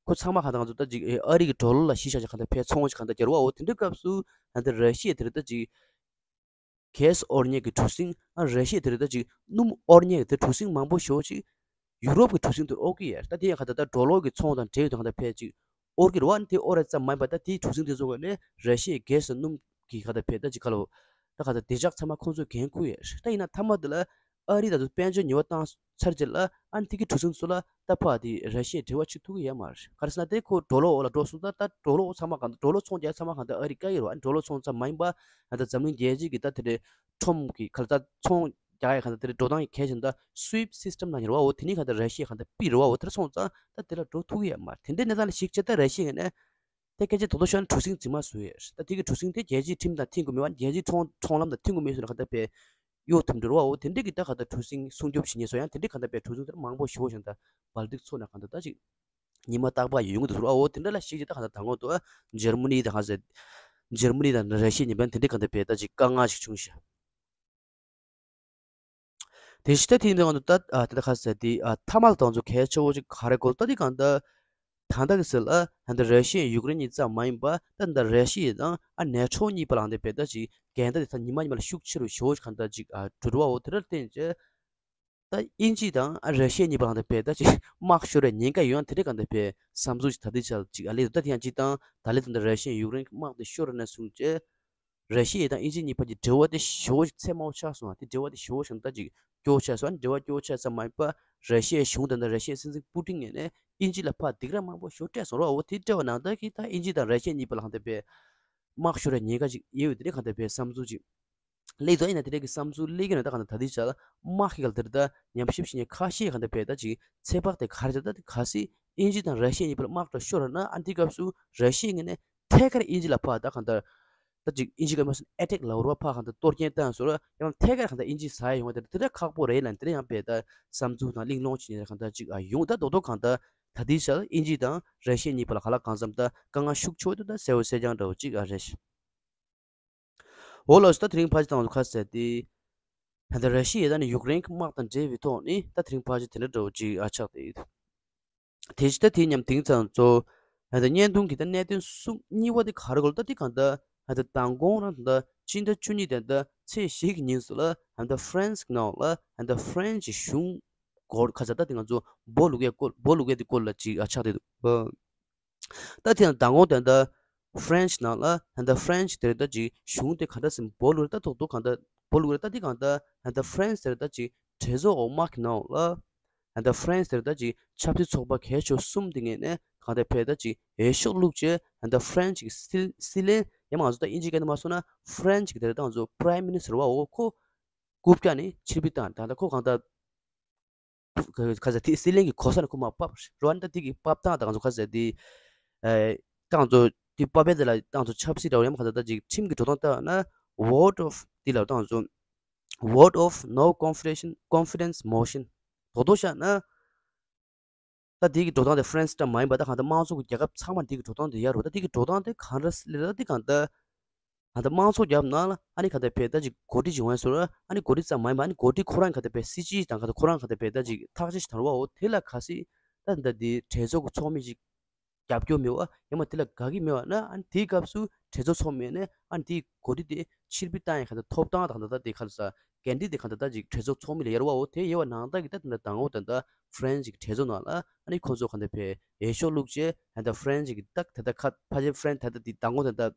ཁོ་ཚང་མ་ག་ད་ང་ཚོ་ད་ཅིག་ཨ་རི་གི་ཌོ་ལར་ལ་གཞི་བཞག་ཅིག་ག་ད་ཕེ་ཚོང་ཅིག་ག་ད་རྒྱག་རོགས། འོ་དེ་འདྲའི་སྐབས་སུ་ད་ལྟ་ར་ཤི་ཡ་དེ་རེད་ད་ཅིག་གེ་སི་དབོར་མཁན་གྱི་གྲུ་གཟིངས་ཨ་ར་ཤི་ཡ་དེ་རེད་ད་ཅིག་སྣུམ་དབོར་མཁན་གྱི་དེ་གྲུ་གཟིངས་མང་པོ་ཞེ་པོ་ཅིག་ཡུ་རོབ་ཀྱི་གྲུ་གཟིངས་དེ་དབོར་གི་ཡོད། ད་དེ་ཡང་ག་ད་ད་ཌོ་ལར་གྱི་ཚོང་དང་འབྲེལ་ཡོད་དུ་ག་ད་ཕེ་ཅིག་དབོར་གྱི་རེད་བ། ཨ་ནི་དེ་དབོར་ར་ཙམ་མ་ཡིན་པ་ད་དེའི་གྲུ་གཟིངས་དེ་ཚོ་ག་ནས་ར་ཤི་ཡའི་གེ་སི་དང་སྣུམ་གྱི་ག་ད་ཕེ་ད་ཅིག་ག་ལོ་ད་ག་ད་བདེ་འཇགས་ཚང་མ་ཁོང་ཚོས་འགན་འཁུར་ཡོད། ད་ཡིན་ན་མཐའ་མ་དེ་ལ་ཨ་རི་ད་དུང་དཔལ་འབྱོར་ཉེས་པ་བཏང་ཚར་རྗེས་ལ་ཨ་ནི་དེ་གི་གྲུ་གཟིངས་ཚོ་ལ་ད་ཕར་དེ་ར་ཤི་ཡས་འབྲེལ་བ་བྱེད་ཐུབ་ཀྱི་ཡོད་མ་རེད། ག་རེ་ཟེར་ན་དེ་ཁོ་ཌོ་ལར་འོག་ལ་འགྲོ་སོང་ད་ད་ཌོ་ལར་འོག་ཚང་མ་གང་ད་ཌོ་ལར་ཚོང་རྒྱག་ཚང་མ་གང་ད་ཨ་རི་བཀག་གི་རེད་བ། ཌོ་ལར་ཚོང་ཙམ་མ་ཡིན་པ་ད་འཛམ་གླིང་རྒྱལ་སྤྱི་གི་ད་དེ་འདྲའི་ཁྲོམ་གྱི་ག་ལ་ད་ཚོང་རྒྱག་ཡ་གང་ད་དེ་འདྲའི་འགྲོ་སྟངས་ཀྱི་གལ་ཆེན་ད་སུའིབ་སིས་ཊམ་ནང་ཡོད་རེད་བ། འོ་དེ་ནི་གང་ད་ར་ཤི་ཡས་གང་ད་པི་རེད་བ། འོ་དེ་འདྲ་སོང་ཙང་ད་དེ་ལ་འགྲོ་ཐུབ་ཀྱི་ཡོད་མ་རེད། དེ་འདྲའི་གནས་སྟངས་ལ་གཞིགས་བྱས་ད་ར་ཤི་ཡས་ནས་དེ་སྐད་ཆ་དོ་དོ་ཤོད་ན་གྲུ་གཟིངས་རྫུན་མ་བཟོས་ཡོད། ད་དེ་གི་གྲུ་གཟིངས་དེ་རྒྱལ་སྤྱིའི་ཁྲིམས་དང་མཐུན་དགོས་མེད་པ། རྒྱལ་སྤྱིའི་ཚོང་ཚོང་ལམ་དང་མཐུན་དགོས་མེད་བཟོས་ན་ག་ད་པའི་གཡོལ་ཐུབ་འགྲོ་ར་བ། འོ་དེ་འདྲ་གི་ད་ག་ད་གྲུ་གཟིངས་སྲུང་སྐྱོབ་བྱེད་མཁན་བཟོ་ཡང་དེ་འདྲ་ག་ད་པའི་གྲུ་གཟིངས་དེ་མང་པོ་ཞེ་པོ་ཞིག་ད་སྦལ་ཏིག་མཚོ་ནང་ག་ད་ད་ཅིག་ཉི་མ་རྟག་པར་ཡོང་གི་འདུག་ཟེར་བ། འོ་དེ་འདྲ་ལ་གཞིགས་བྱས་ད་ག་ད་ད་གོང་དུ་འཇར་མ་ནི་དང་ག་ཟེར་འཇར་མ་ནི་དང་ར་ཤི་ཡ་གཉིས་པོ་དེ་འདྲ་ག་ད་པའི་ད་ཅིག་དཀའ་ངལ་ཞིག་བྱུང་ཤག་དེ་ཕྱི་ད་དེའི་ནང་དུ་ད་ཨ་དེ་ད་ག་ཟེར་དེ་ཨ་མཐའ་མ་ལ་ད་ང་ཚོ་གལ་ཆེ་བོ་ཅིག་ག་རེ་གོ་ད་དེ་གང་ད་ད་ལྟ་གི་ཟེར་ལ་ད་ལྟ་ར་ཤི་ཡ་ཡུཀ་རེན་གཉིས་ཙམ་མ་ཡིན་པ་ད་ད་ར་ཤི་ཡ་དང་ཨ་ནེ་ཊོ་གཉིས་པ་ལ་འདི་བས་ད་ཅིག་འགལ་ཟླ་དེ་ད་ཉི་མ་ཉི་མ་ལ་ཤུགས་ཆེ་རུ་ཞེ་པོ་ཅིག་གང་ད་ཅིག་ཨ་འགྲོ་རུ་བའོ། དེ་འདྲ་བརྟེན་བྱས་ད་དབྱིན་ཇི་དང་ཨ་ར་ཤི་ཡ་གཉིས་པ་ལ་འདི་བས་ད་ཅིག་དམག་ཤོར་བའི་ཉེན་ཁ་ཡོད་ན་དེ་འདྲ་གང་ད་བས་བསམ་ཚུལ་ཅིག་ད་ལྟའི་ཆར་ཅིག་ཨ་ལས་ད་དེ་ཡང་ཅིག་དང་ད་ལས་ད་ད་ར་ཤི་ཡ་ཡུཀ་རེན་གྱི་དམག་དེ་ཤོར་ནས་བཟུང་བྱས། ར་ཤི་ཡ་དང་དབྱིན་ཇི་གཉིས་བར་གྱི་འབྲེལ་བ་དེ་ཞེ་པོ་ཅིག་ཚད་དམའ་བོ་ཆགས་སོང་བ། དེ་འབྲེལ་བ་དེ་ཞེ་པོ་ཞིག་ད་ཅིག་སྐྱོ་བོ་ཆགས་སོང་། འབྲེལ་བ་སྐྱོ་བོ་ཆགས་ཙམ་མ་ཡིན་པར་ར་ཤི་ཡའི་གཞུང་དང་ད་ར་ཤི་ཡའི་སྲིད་འཛིན་པུ་ཏིན་ངོས་ནས་དབྱིན་ཇི་ལ་ཕར་སྡིགས་ར་མང་པོ་ཞེ་པོ་སྤྲད་སོང་རོ། འོ་དེ་སྤྲད་པ་ནང་ལྟར་གྱི་ད་དབྱིན་ཇི་དང་ར་ཤི་ཡ་གཉིས་བར་ལ་གང་ལྟར་བའི་དམག་ཤོར་བའི་ཉེན་ཁ་ཅིག་ཡོད་པའི་དེ་འདྲའི་གང་ལྟར་བའི་བསམ་ཚུལ་ཅིག་སླེབས་འདུག་ཡིན་ན་དེ་འདྲའི་གི་བསམ་ཚུལ་སླེབས་ཀྱི་ན་ད་གང་ལྟར་ད་ལྟའི་ཆར་དམག་གི་ག་ལ་དེར་ད་ཉམས་ཞིབ་བྱེད་མཁན་ཁ་ཤས་གང་ལྟར་བའི་ད་ཅིག་ཚོད་དཔག་དེ་ག་རེ་ད་ད་གལ་སྲིད་དབྱིན་ཇི་དང་ར་ཤི་ཡ་གཉིས་བར་ལ་དམག་འདྲ་ཤོར་ན་ཨ་འདི་སྐབས་སུ་ར་ཤི་ཡ་ངོས་ནས་ཐད་ཀར་དབྱིན་ཇི་ལ་ཕར་ད་གང་ལྟར་ད་ཅིག་དབྱིན་ཇི་སྐད་མ་སོང་ཨེ་ཊེག་ལབ་རོགས་ཕར་གང་ལྟར་གཏོར་སྐྱོན་བཏང་སོང་ར། ཡང་ཐད་ཀར་གང་ལྟར་དབྱིན་ཇི་ཟ་ཡ་ཡོང་བ་དེ་དེ་འདྲ་ཁག་པོ་རེད་ལབ་དེ་འདྲ་ཡང་བས་ད་བསམ་ཚུལ་དང་གླེང་སློང་བྱེད་ནས་གང་ལྟར་ཅིག་ཨ་ཡོང་ད་རྡོག་རྡོག་གང་ལྟར་ད་ལྟའི་ཆར་དབྱིན་ཇི་དང་ར་ཤི་ཡ་གཉིས་བར་ལ་ག་ལ་གང་འཚམ་ད་དཀའ་ངལ་ཤུགས་ཆེ་བོ་དེ་ད་གསལ་བོ་གསལ་རྐྱང་འདྲ་བོ་ཅིག་ཨ་རེད། འོ་ལགས་སོ། ད་དེ་རིང་ཕལ་ཆེར་དང་ཁ་གསལ་ཏེ། ད་ལྟ་ར་ཤི་ཡ་དང་ནི་ཡུཀ་རེན་གྱི་དམག་དང་འབྲེལ་བའི་ཐོག་ནས་ད་དེ་རིང་ཕལ་ཆེར་དེ་འདྲ་འདྲ་བོ་ཅིག་ཨ་ཆགས་ཏེ་ཡོད། དེ་ཕྱི་ད་དེ་མཉམ་དེང་ཙང་གཙོ་ད་ལྟ་བརྙན་ཐུང་གི་ད་གནད་དོན་གསུམ་གཉིས་པ་དེ་ག་རེ་གོ་ལ་ད་དེ་གང་ལྟར་ད་ལྟ་མདང་དགོང་རང་ད་ལྟ་སྤྱི་ཟླ་བཅུ་གཉིས་དེ་ད་ལྟ་ཚེས་བཞི་གི་ཉིན་སུ་ལ་ད་ལྟ་ཧྥ་རན་སི་གི་ནང་ལ་ད་ལྟ་ཧྥ་རན་སི་གཞུང་ སྐོར་ཁ་ཚ་ད་དེ་ང་ཚོ་སྦོ་ལུག་ཡའི་སྐོར་སྦོ་ལུག་ཡའི་དེ་སྐོར་ལ་ཅིག་ཨ་ཆགས་བསྡད་འདུག་ད་དེ་ཡང་མདང་དགོང་དེ་འདྲ་French་ནང་ལ་ད་ལྟ་French་དེ་རེད་ད་ཅིག་གཞུང་དེ་ག་འདྲ་ཟིན་སྦོ་ལུག་རེད་ད་ཐོག་ཐོག་གང་ལྟར་སྦོ་ལུག་རེད་ད་དེ་གང་ལྟར་ད་ལྟ་French་དེ་རེད་ད་ཅིག་གྲོས་ཚོགས་འོག་མ་གི་ནང་ལ་ད་ལྟ་French་དེ་རེད་ད་ཅིག་ཆབ་སྲིད་ཚོགས་པ་གལ་ཆེ་གསུམ་དེ་ངེས་ནས་གང་ལྟར་ཕེ་ད་ཅིག་འོས་ཤོག་བླུགས་བྱས་ད་ལྟ་French་གི་སྲིད་སྲིད་བློན་ཡང་མ་ང་ཚོ་ད་དབྱིན་ཇིའི་སྐད་ནས་མ་སོང་ན་French་གི་དེ་རེད་ད་ང་ཚོ་Prime Minister་བ་འོ་ཁོ་རྐུབ་བཀྱག་ནས་ཕྱིར་འབུད་བཏང་ད་ལྟ་ཁོ་གང་ལྟར། ཁ་ཟེར་དེ་སྲིད་བློན་གྱི་གོ་ས་ནས་ཁོ་མར་ཕབ་རུ་ཝན་ད་དེ་གི་ཕབ་སྟངས་དང་ང་ཚོ་ཁ་ཟེར་དེ་ཨེ་ཏང་ཚོ་དེ་ཕབ་པའི་དེ་ལ་ཏང་ཚོ་ཆབ་སྲིད་འདྲ་བོ་ཡང་ཁ་ཟེར་ད་ཅིག་ཁྲིམས་ཀྱི་འགྲོ་སྟངས་ལྟར་ན་vote of དེ་ལ་ཏང་ཚོ་vote of no confidence confidence motion་དོ་དོ་བཤད་ན་ད་དེ་གི་འགྲོ་སྟངས་དེ་France་འདྲ་མ་ཡིན་པ་ད་གང་ལྟར་དམངས་གཙོ་གི་རྒྱལ་ཁབ་ཚང་མ་དེ་གི་འགྲོ་སྟངས་དེ་ཡར་རུ་ད་དེ་གི་འགྲོ་སྟངས་དེ་གང་འདྲ་སླེབས་ད་དེ་གང་ལྟར། ད་ལྟ་དམངས་གཙོ་རྒྱབ་ནང་ལ་ཨ་ནི་ག་ད་ཕེ་ད་ཅིག་འགོ་ཁྲིད་ཅིག་འོང་ཡ་སོང་ར་ཨ་ནི་འགོ་ཁྲིད་ཙམ་མ་ཡིན་པ་ཨ་ནི་འགོ་ཁྲིད་ཁོ་རང་ག་ད་ཕེ་སྲིད་སྤྱི་དང་ག་ད་ཁོ་རང་ག་ད་ཕེ་ད་ཅིག་ཐག་གཅོད་ཅིག་དང་བ་འོ་དེ་ལ་ག་སྲིད་ད་ད་དེ་གྲོས་ཚོགས་ཀྱི་ཚོགས་མི་ཅིག་རྒྱབ་སྐྱོར་མེད་བ་ཡང་མ་དེ་ལ་དགའ་གི་མེད་བ་ན་ཨ་ནི་དེའི་སྐབས་སུ་གྲོས་ཚོགས་ཚོགས་མེད་ནས་ཨ་ནི་དེའི་འགོ་ཁྲིད་དེ་ཕྱིར་འབུད་བཏང་ཡ་ག་ད་ཐོབ་ཐང་དང་ད་ད་དེ་ག་ད་ས་འགན་འཁྲི་དེ་ག་ད་ད་ཅིག་གྲོས་ཚོགས་ཚོགས་མི་ལ་ཡར་བ་འོ་དེ་ཡེ་བ་ནང་ད་གི་ད་ད་ད་དང་འོ་ད་ད་France་གི་གྲོས་ཚོགས་ནང་ལ་ཨ་ནི་ཁོ་ཚོ་ག་ད་ཕེ་འོས་ཤོག་བླུགས་རྗེས་ད་ད་France་གི་ད་ད་ད་ཁ་ཕ་ཆེ་France་ད་ད་དེ་དང་འོ་ད་ད།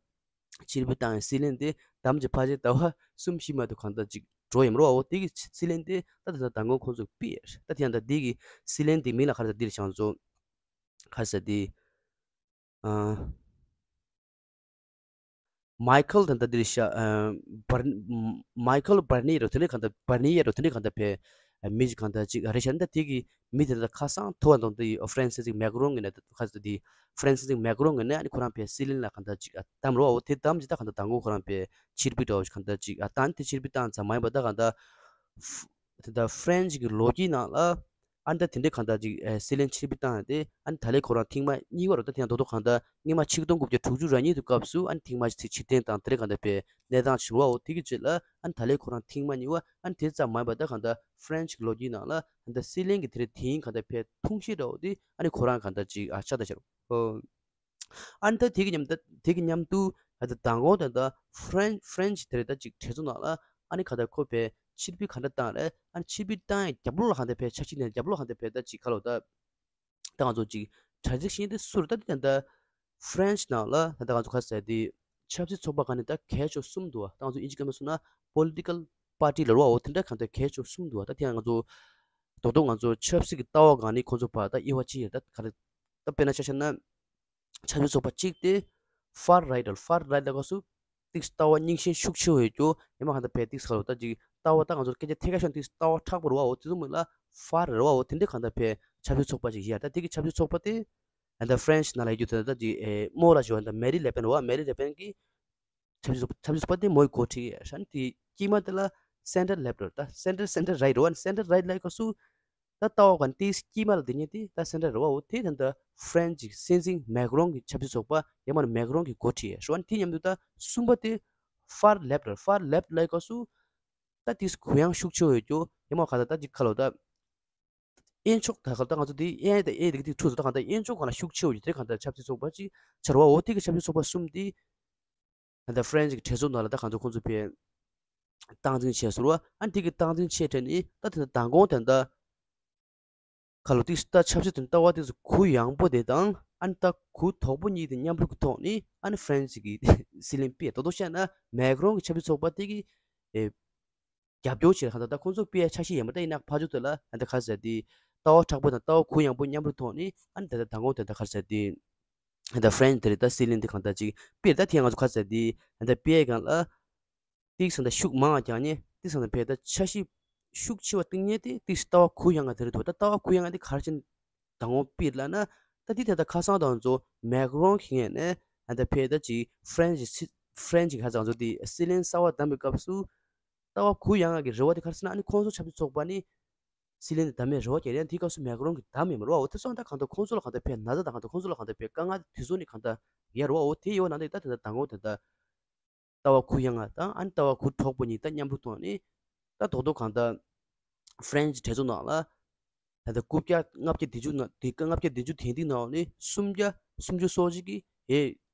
ཕྱིར་འབུད་བཏང་ཡང་སྲིད་བློན་དེ་དམ་གྱི་ཕ་ཆེ་ཟླ་བ་གསུམ་བཞི་མ་གཏོགས་གང་ལྟར་ཅིག་འགྲོ་ཡོད་མ་རེད་བ། འོ་དེ་གི་སྲིད་བློན་དེ་ད་ད་ད་མདང་དགོང་ཁོང་ཚོ་ཕུད་ད་དེ་ཡང་ད་དེ་གི་སྲིད་བློན་དེ་མིང་ལ་ག་རེ་ད་འདིར་བྱང་ཚོ་ག་རེ་ཟེར་དེ་ཨ་མའི་ཁལ་ད་ད་འདིར་ཤ་ཨ་བར་མའི་ཁལ་བར་ནི་རོ་དེ་ནས་གང་ལྟར་བར་ནི་རོ་དེ་ནས་གང་ལྟར་ཕེ་མི་ཅིག་གང་ལྟར་ཅིག་རེད་ཤག་ད་དེ་གི་མི་དེ་ད་ཁ་སང་ཐོ་བ་འདོན་དུ་ཡི་ཧྥ་རན་སི་ཅིག་མེག་རོང་གི་ནས་ཁ་ས་དེ་ཧྥ་རན་སི་ཅིག་མེག་རོང་གི་ནས་ཨ་ནི་ཁོ་རང་ཕེ་སྲིད་བློན་ལ་གང་ལྟར་ཅིག་ཨ་གཏམ་རོ་འོ་དེ་གཏམ་ཅིག་ད་གང་ལྟར་དང་གོ་ཁོ་རང་ཕེ་ཕྱིར་འབུད་འདྲ་བོ་ཞིག་གང་ལྟར་ཅིག་ཨ་གཏམ་དེ་ཕྱིར་འབུད་བཏང་ཙམ་མ་ཡིན་པ་ད་གང་ལྟར་དེ་ད་ཧྥ་རན་སི་གི་ལོ་རྒྱུས་ནང་ལ་ཨ་ནི་ད་དེ་འདྲའི་གང་ལྟར་ཅིག་ཨ་སྲིད་བློན་ཕྱིར་འབུད་བཏང་ཡ་དེ་ཨ་ནི་ད་ལས་ཁོ་རང་ཐེངས་མ་གཉིས་པ་རོ། ད་དེ་ཡང་དོ་དོ་གང་ལྟར་སྔོན་མ་ཆིག་སྟོང་དགུ་བརྒྱ་དྲུག་ཅུ་རེ་གཉིས་དུ་སྐབས་སུ་ཨ་ནི་ཐེངས་མ་ཅིག་ཕྱིར་འཐེན་བཏང་དེ་རེད་གང་ལྟར་ཕེ་གནས་སྟངས་ཅིག་རོ་འོ་དེ་གི་རྗེས་ལ་ཨ་ནི་ད་ལས་ཁོ་རང་ཐེངས་མ་གཉིས་པ་ཨ་ནི་དེ་ཙམ་མ་ཡིན་པ་ད་གང་ལྟར་ཧྥ་རན་སི་གི་ལོ་རྒྱུས་ནང་ལ་ད་སྲིད་བློན་གྱི་དེ་རིང་དེ་ཡིན་གང་ལྟར་ཕེ་ཐུང་ཤོས་འདྲ་བོ་དེ་ཨ་ནི་ཁོ་རང་གང་ལྟར་ཅིག་ཨ་ཆགས་ད་ཤར། ཨ་ནི་ད་དེ་གི་མཉམ་ད་དེ་གི་མཉམ་དུ་ཨ་ད་མདང་དགོང་ད་ད་ཧྥ་རན་ཧྥ་རན་སི་དེ་རེད་ད་ཅིག་གྲོས་ཚོགས་ནང་ལ་ཨ་ནི་གང་ལྟར་ཁོ་ཕེ་ཕྱིར་འབུད་གང་འདྲ་བཏང་རེད། ཨ་ནི་ཕྱིར་འབུད་བཏང་ཡ་རྒྱབ་ལོགས་ལ་གང་ལྟར་ཕེ་ཆ་ཤི་ནས་རྒྱབ་ལོགས་གང་ལྟར་ཕེ་ད་ཅིག་ཁ་ལོ་ད། ད་ང་ཚོ་ཅིག་གྲ་སྒྲིག་ཤེས་ཏེ་སུར་ད་དེ་ད་ཧྥ་རན་སི་ནང་ལ་ད་ང་ཚོ་ག་ཟེར་དེ་ཆབ་སྲིད་ཚོགས་པ་ག་ནས་ད་གལ་ཆེ་གསུམ་འདུག་ད་ང་ཚོ་ཨིན་ཇི་སྐད་མ་སོང་ན་པོ་ལི་ཊི་ཀལ་པར་ཊི་ལ་རོ་འོ་དེ་འདྲ་གང་ལྟར་གལ་ཆེ་གསུམ་འདུག་ད་དེ་ང་ཚོ་རྡོག་རྡོག་ང་ཚོ་ཆབ་སྲིད་ཀྱི་ལྟ་བ་གང་ནས་ཁོང་ཚོ་བར་ད་དབྱེ་བ་ཕྱེ་ཡ་ད་ག་རེ་ད་དཔེར་ན་ཆ་བཞག་ན་ཆབ་སྲིད་ཚོགས་པ་གཅིག་དེ་ཧྥར་རའི་ཊར་ཧྥར་རའི་ཊར་ལ་ག་སུ། ཏིག་ལྟ་བ་རྙིང་ཞེན་ཤུགས་ཆེ་བའི་རྒྱུ་ཡང་མ་གང་ལྟར་བས་ཏིག་ཁ་ལོ་ད་ཅིག་ལྟ་བ་ད་ང་ཚོ་སྐད་ཆ་ཐད་ཀ་ཤོད་ཏིག་ལྟ་བ་མཁྲེགས་པོ་རུ་བའོ་དེ་ཚོ་མི་ལ་ཧྥར་རུ་བའོ་དེ་འདྲའི་གང་ལྟར་བས་ཆབ་སྲིད་ཚོགས་པ་ཅིག་ཡ་ད་དེ་གི་ཆབ་སྲིད་ཚོགས་པ་དེ་ཨ་ད་ཧྥ་རན་སི་ནང་ལ་ཡོད་རྒྱུ་དེ་ད་ཅིག་ཨེ་མོ་ལ་ཞུ་བ་ད་མེ་རི་ལེ་པེན་བ་མེ་རི་ལེ་པེན་གི་ཆབ་སྲིད་ཚོགས་ཆབ་སྲིད་ཚོགས་པ་དེ་མོའི་འགོ་ཁྲིད་ཡ་ཧྲན་དེ་དཀྱིལ་མ་དེ་ལ་སེན་ཊར་ལེབ་ཊར་ད་སེན་ཊར་སེན་ཊར་རའི་ཊར་བ་སེན་ཊར་རའི་ཊར་ལ་ག་སུ། ད་ལྟ་བ་ག་ཏིས་དཀྱིལ་མ་ལ་དེ་ཉིད་དེ་ད་སེན་ཊར་རེད་བ། འོ་དེ་ད་ལྟ་ཧྥ་རན་སི་སྲིད་འཛིན་མེག་རོང་གི་ཆབ་སྲིད་ཚོགས་པ་ཡང་མ་མེག་རོང་གི་འགོ་ཁྲིད་ཧྲུའན་དེ་མཉམ་དུ་ད་གསུམ་པ་དེ་ཧྥར་ལེབ་ཊར་ཧྥར་ལེབ་ཊར་ལ་ག་སུ་ད་ཏིས་གུ་ཡངས་ཤུགས་ཆེ་བའི་རྒྱུ་ཡང་མ་ག་ད་ད་ཅིག་ཁ་ལོ་ད་དབྱེན་ཕྱོགས་ད་ག་ད་ང་ཚོ་དེ་དབྱེན་ད་དབྱེན་དེ་ག་དེ་ཁྲུ་ཚོ་ད་ག་ད་དབྱེན་ཕྱོགས་ག་ལ་ཤུགས་ཆེ་བའི་རྒྱུ་དེ་ག་ད་ཆབ་སྲིད་ཚོགས་པ་ཅིག་ཆ་ར་བ། འོ་དེ་གི་ཆབ་སྲིད་ཚོགས་པ་གསུམ་དེ། ད་ཧྥ་རན་སི་གི་གྲོས་ཚོགས་ནང་ལ་ད་གང་ཚོ་ཁོང་ཚོ་ཕེ་སྟངས་འཛིན་བྱས་ཟུར་བ་ཨ་ནི་དེ་གི་སྟངས་འཛིན་བྱས་དྲན་ནི་ད་དེ་ད་མདང་དགོང་དེ་འདྲ་ཁ་ལོ་ཏིག་ད་ཆབ་སྲིད་དོན་ལྟ་བ་དེ་ཚོ་གུ་ཡངས་པོ་དེ་དང་ཨ་ནི་ད་གུ་དོག་པོ་གཉིས་དེ་མཉམ་རུབ་ཀྱི་ཐོག་ནས་ཨ་ནི་ཧྥ་རན་སི་གི་སྲིད་བློན་ཕེ་ད་དོ་བཤད་ན་མེག་རོང་གི་ཆབ་སྲིད་ཚོགས་པ་དེ་གི་ཨེ་རྒྱབ་སྐྱོར་བྱས་ཧ་ད་ད་ཁོང་ཚོ་ཕེ་ཡ་ཆ་ཤས་ཡིན་པ་ད་ཡིན་ན་ཕ་ཇོ་དེ་ལ་ཨ་ནི་ད་ག་ཟེར་དེ་ལྟ་བ་མཁྲེགས་པོ་དང་ལྟ་བ་གུ་ཡངས་པོ་མཉམ་རུབ་ཐོག་ནས་ཨ་ནི་ད་ད་མདང་དགོང་དེ་ད་ག་ཟེར་དེ། ད་ཧྥ་རན་སི་དེ་རེད་ད་སྲིད་བློན་དེ་གང་ལྟར་ཅིག་པེར་ད་དེ་ང་ཚོ་ཁ་ཟེར་དེ་ད་པེ་གང་ལ་ཏིག་སང་ད་ཤུགས་མང་ང་རྒྱག་ཉེ་ཏིག་སང་ད་ཕེ་ད་ཆ་ཤས་ཤུགས་ཆེ་བ་གཏིང་ཉེ་དེ་ཏིག་ལྟ་བ་གུ་ཡངས་ང་དེ་རེད་དོ། ད་ལྟ་བ་གུ་ཡངས་ང་དེ་གར་ཅན་དང་འོ་པེར་ལ་ན་ད་དེ་ད་ད་ཁ་སང་དང་ཚོ་མེག་རོང་གི་ངས་ནས་ད་ཕེ་ད་ཅིག་ཧྥ་རན་སི་ཧྥ་རན་སི་གི་ཧ་ཚང་ཚོ་དེ་སྲིད་བློན་གསར་བ་བདམས་པའི་སྐབས་སུ། ལྟ་བ་གུ་ཡངས་ང་གི་རེ་བ་དེ་གར་སོང་ན་ཨ་ནི་ཁོང་ཚོ་ཆབ་སྲིད་ཚོགས་པ་ནི་སྲིད་བློན་དེ་བདམས་ཡས་རེ་བ་རྒྱག་ཡ་དེའི་སྐབས་སུ་མེག་རོང་གི་བདམས་ཡས་མ་རེད་བ། འོ་དེ་སོང་ད་གང་ལྟར་ཁོང་ཚོ་ལ་གང་ལྟར་ཕེ་ན་ཚ་དང་གང་ལྟར་ཁོང་ཚོ་ལ་གང་ལྟར་ཕེ་དཀའ་ངལ་དེ་ཚོ་ནི་གང་ལྟར་ཡ་རེད་བ། འོ་དེ་ཡོད་ན་དེ་ད་དེ་ད་དང་འོ་དེ་ད་ལྟ་བ་གུ་ཡངས་ང་དང་ཨ་ནི་ལྟ་བ་གུ་དོག་པོ་གཉིས་ད་མཉམ་རུབ་ཐོག་ནས་ད་རྡོག་རྡོག་གང་ལྟར་ཧྥ་རན་སི་གྲོས་ཚོགས་ནང་ལ་ད་ལྟ་རྐུབ་བཀྱག་ལྔ་བརྒྱ་བདུན་ཅུ་ན་དེ་ལྔ་བརྒྱ་བདུན་ཅུ་དེང་དུས་ནང་ནས་སུམ་བརྒྱ་སུམ་ཅུ་སོ་གཅིག་གིས་ཧེ་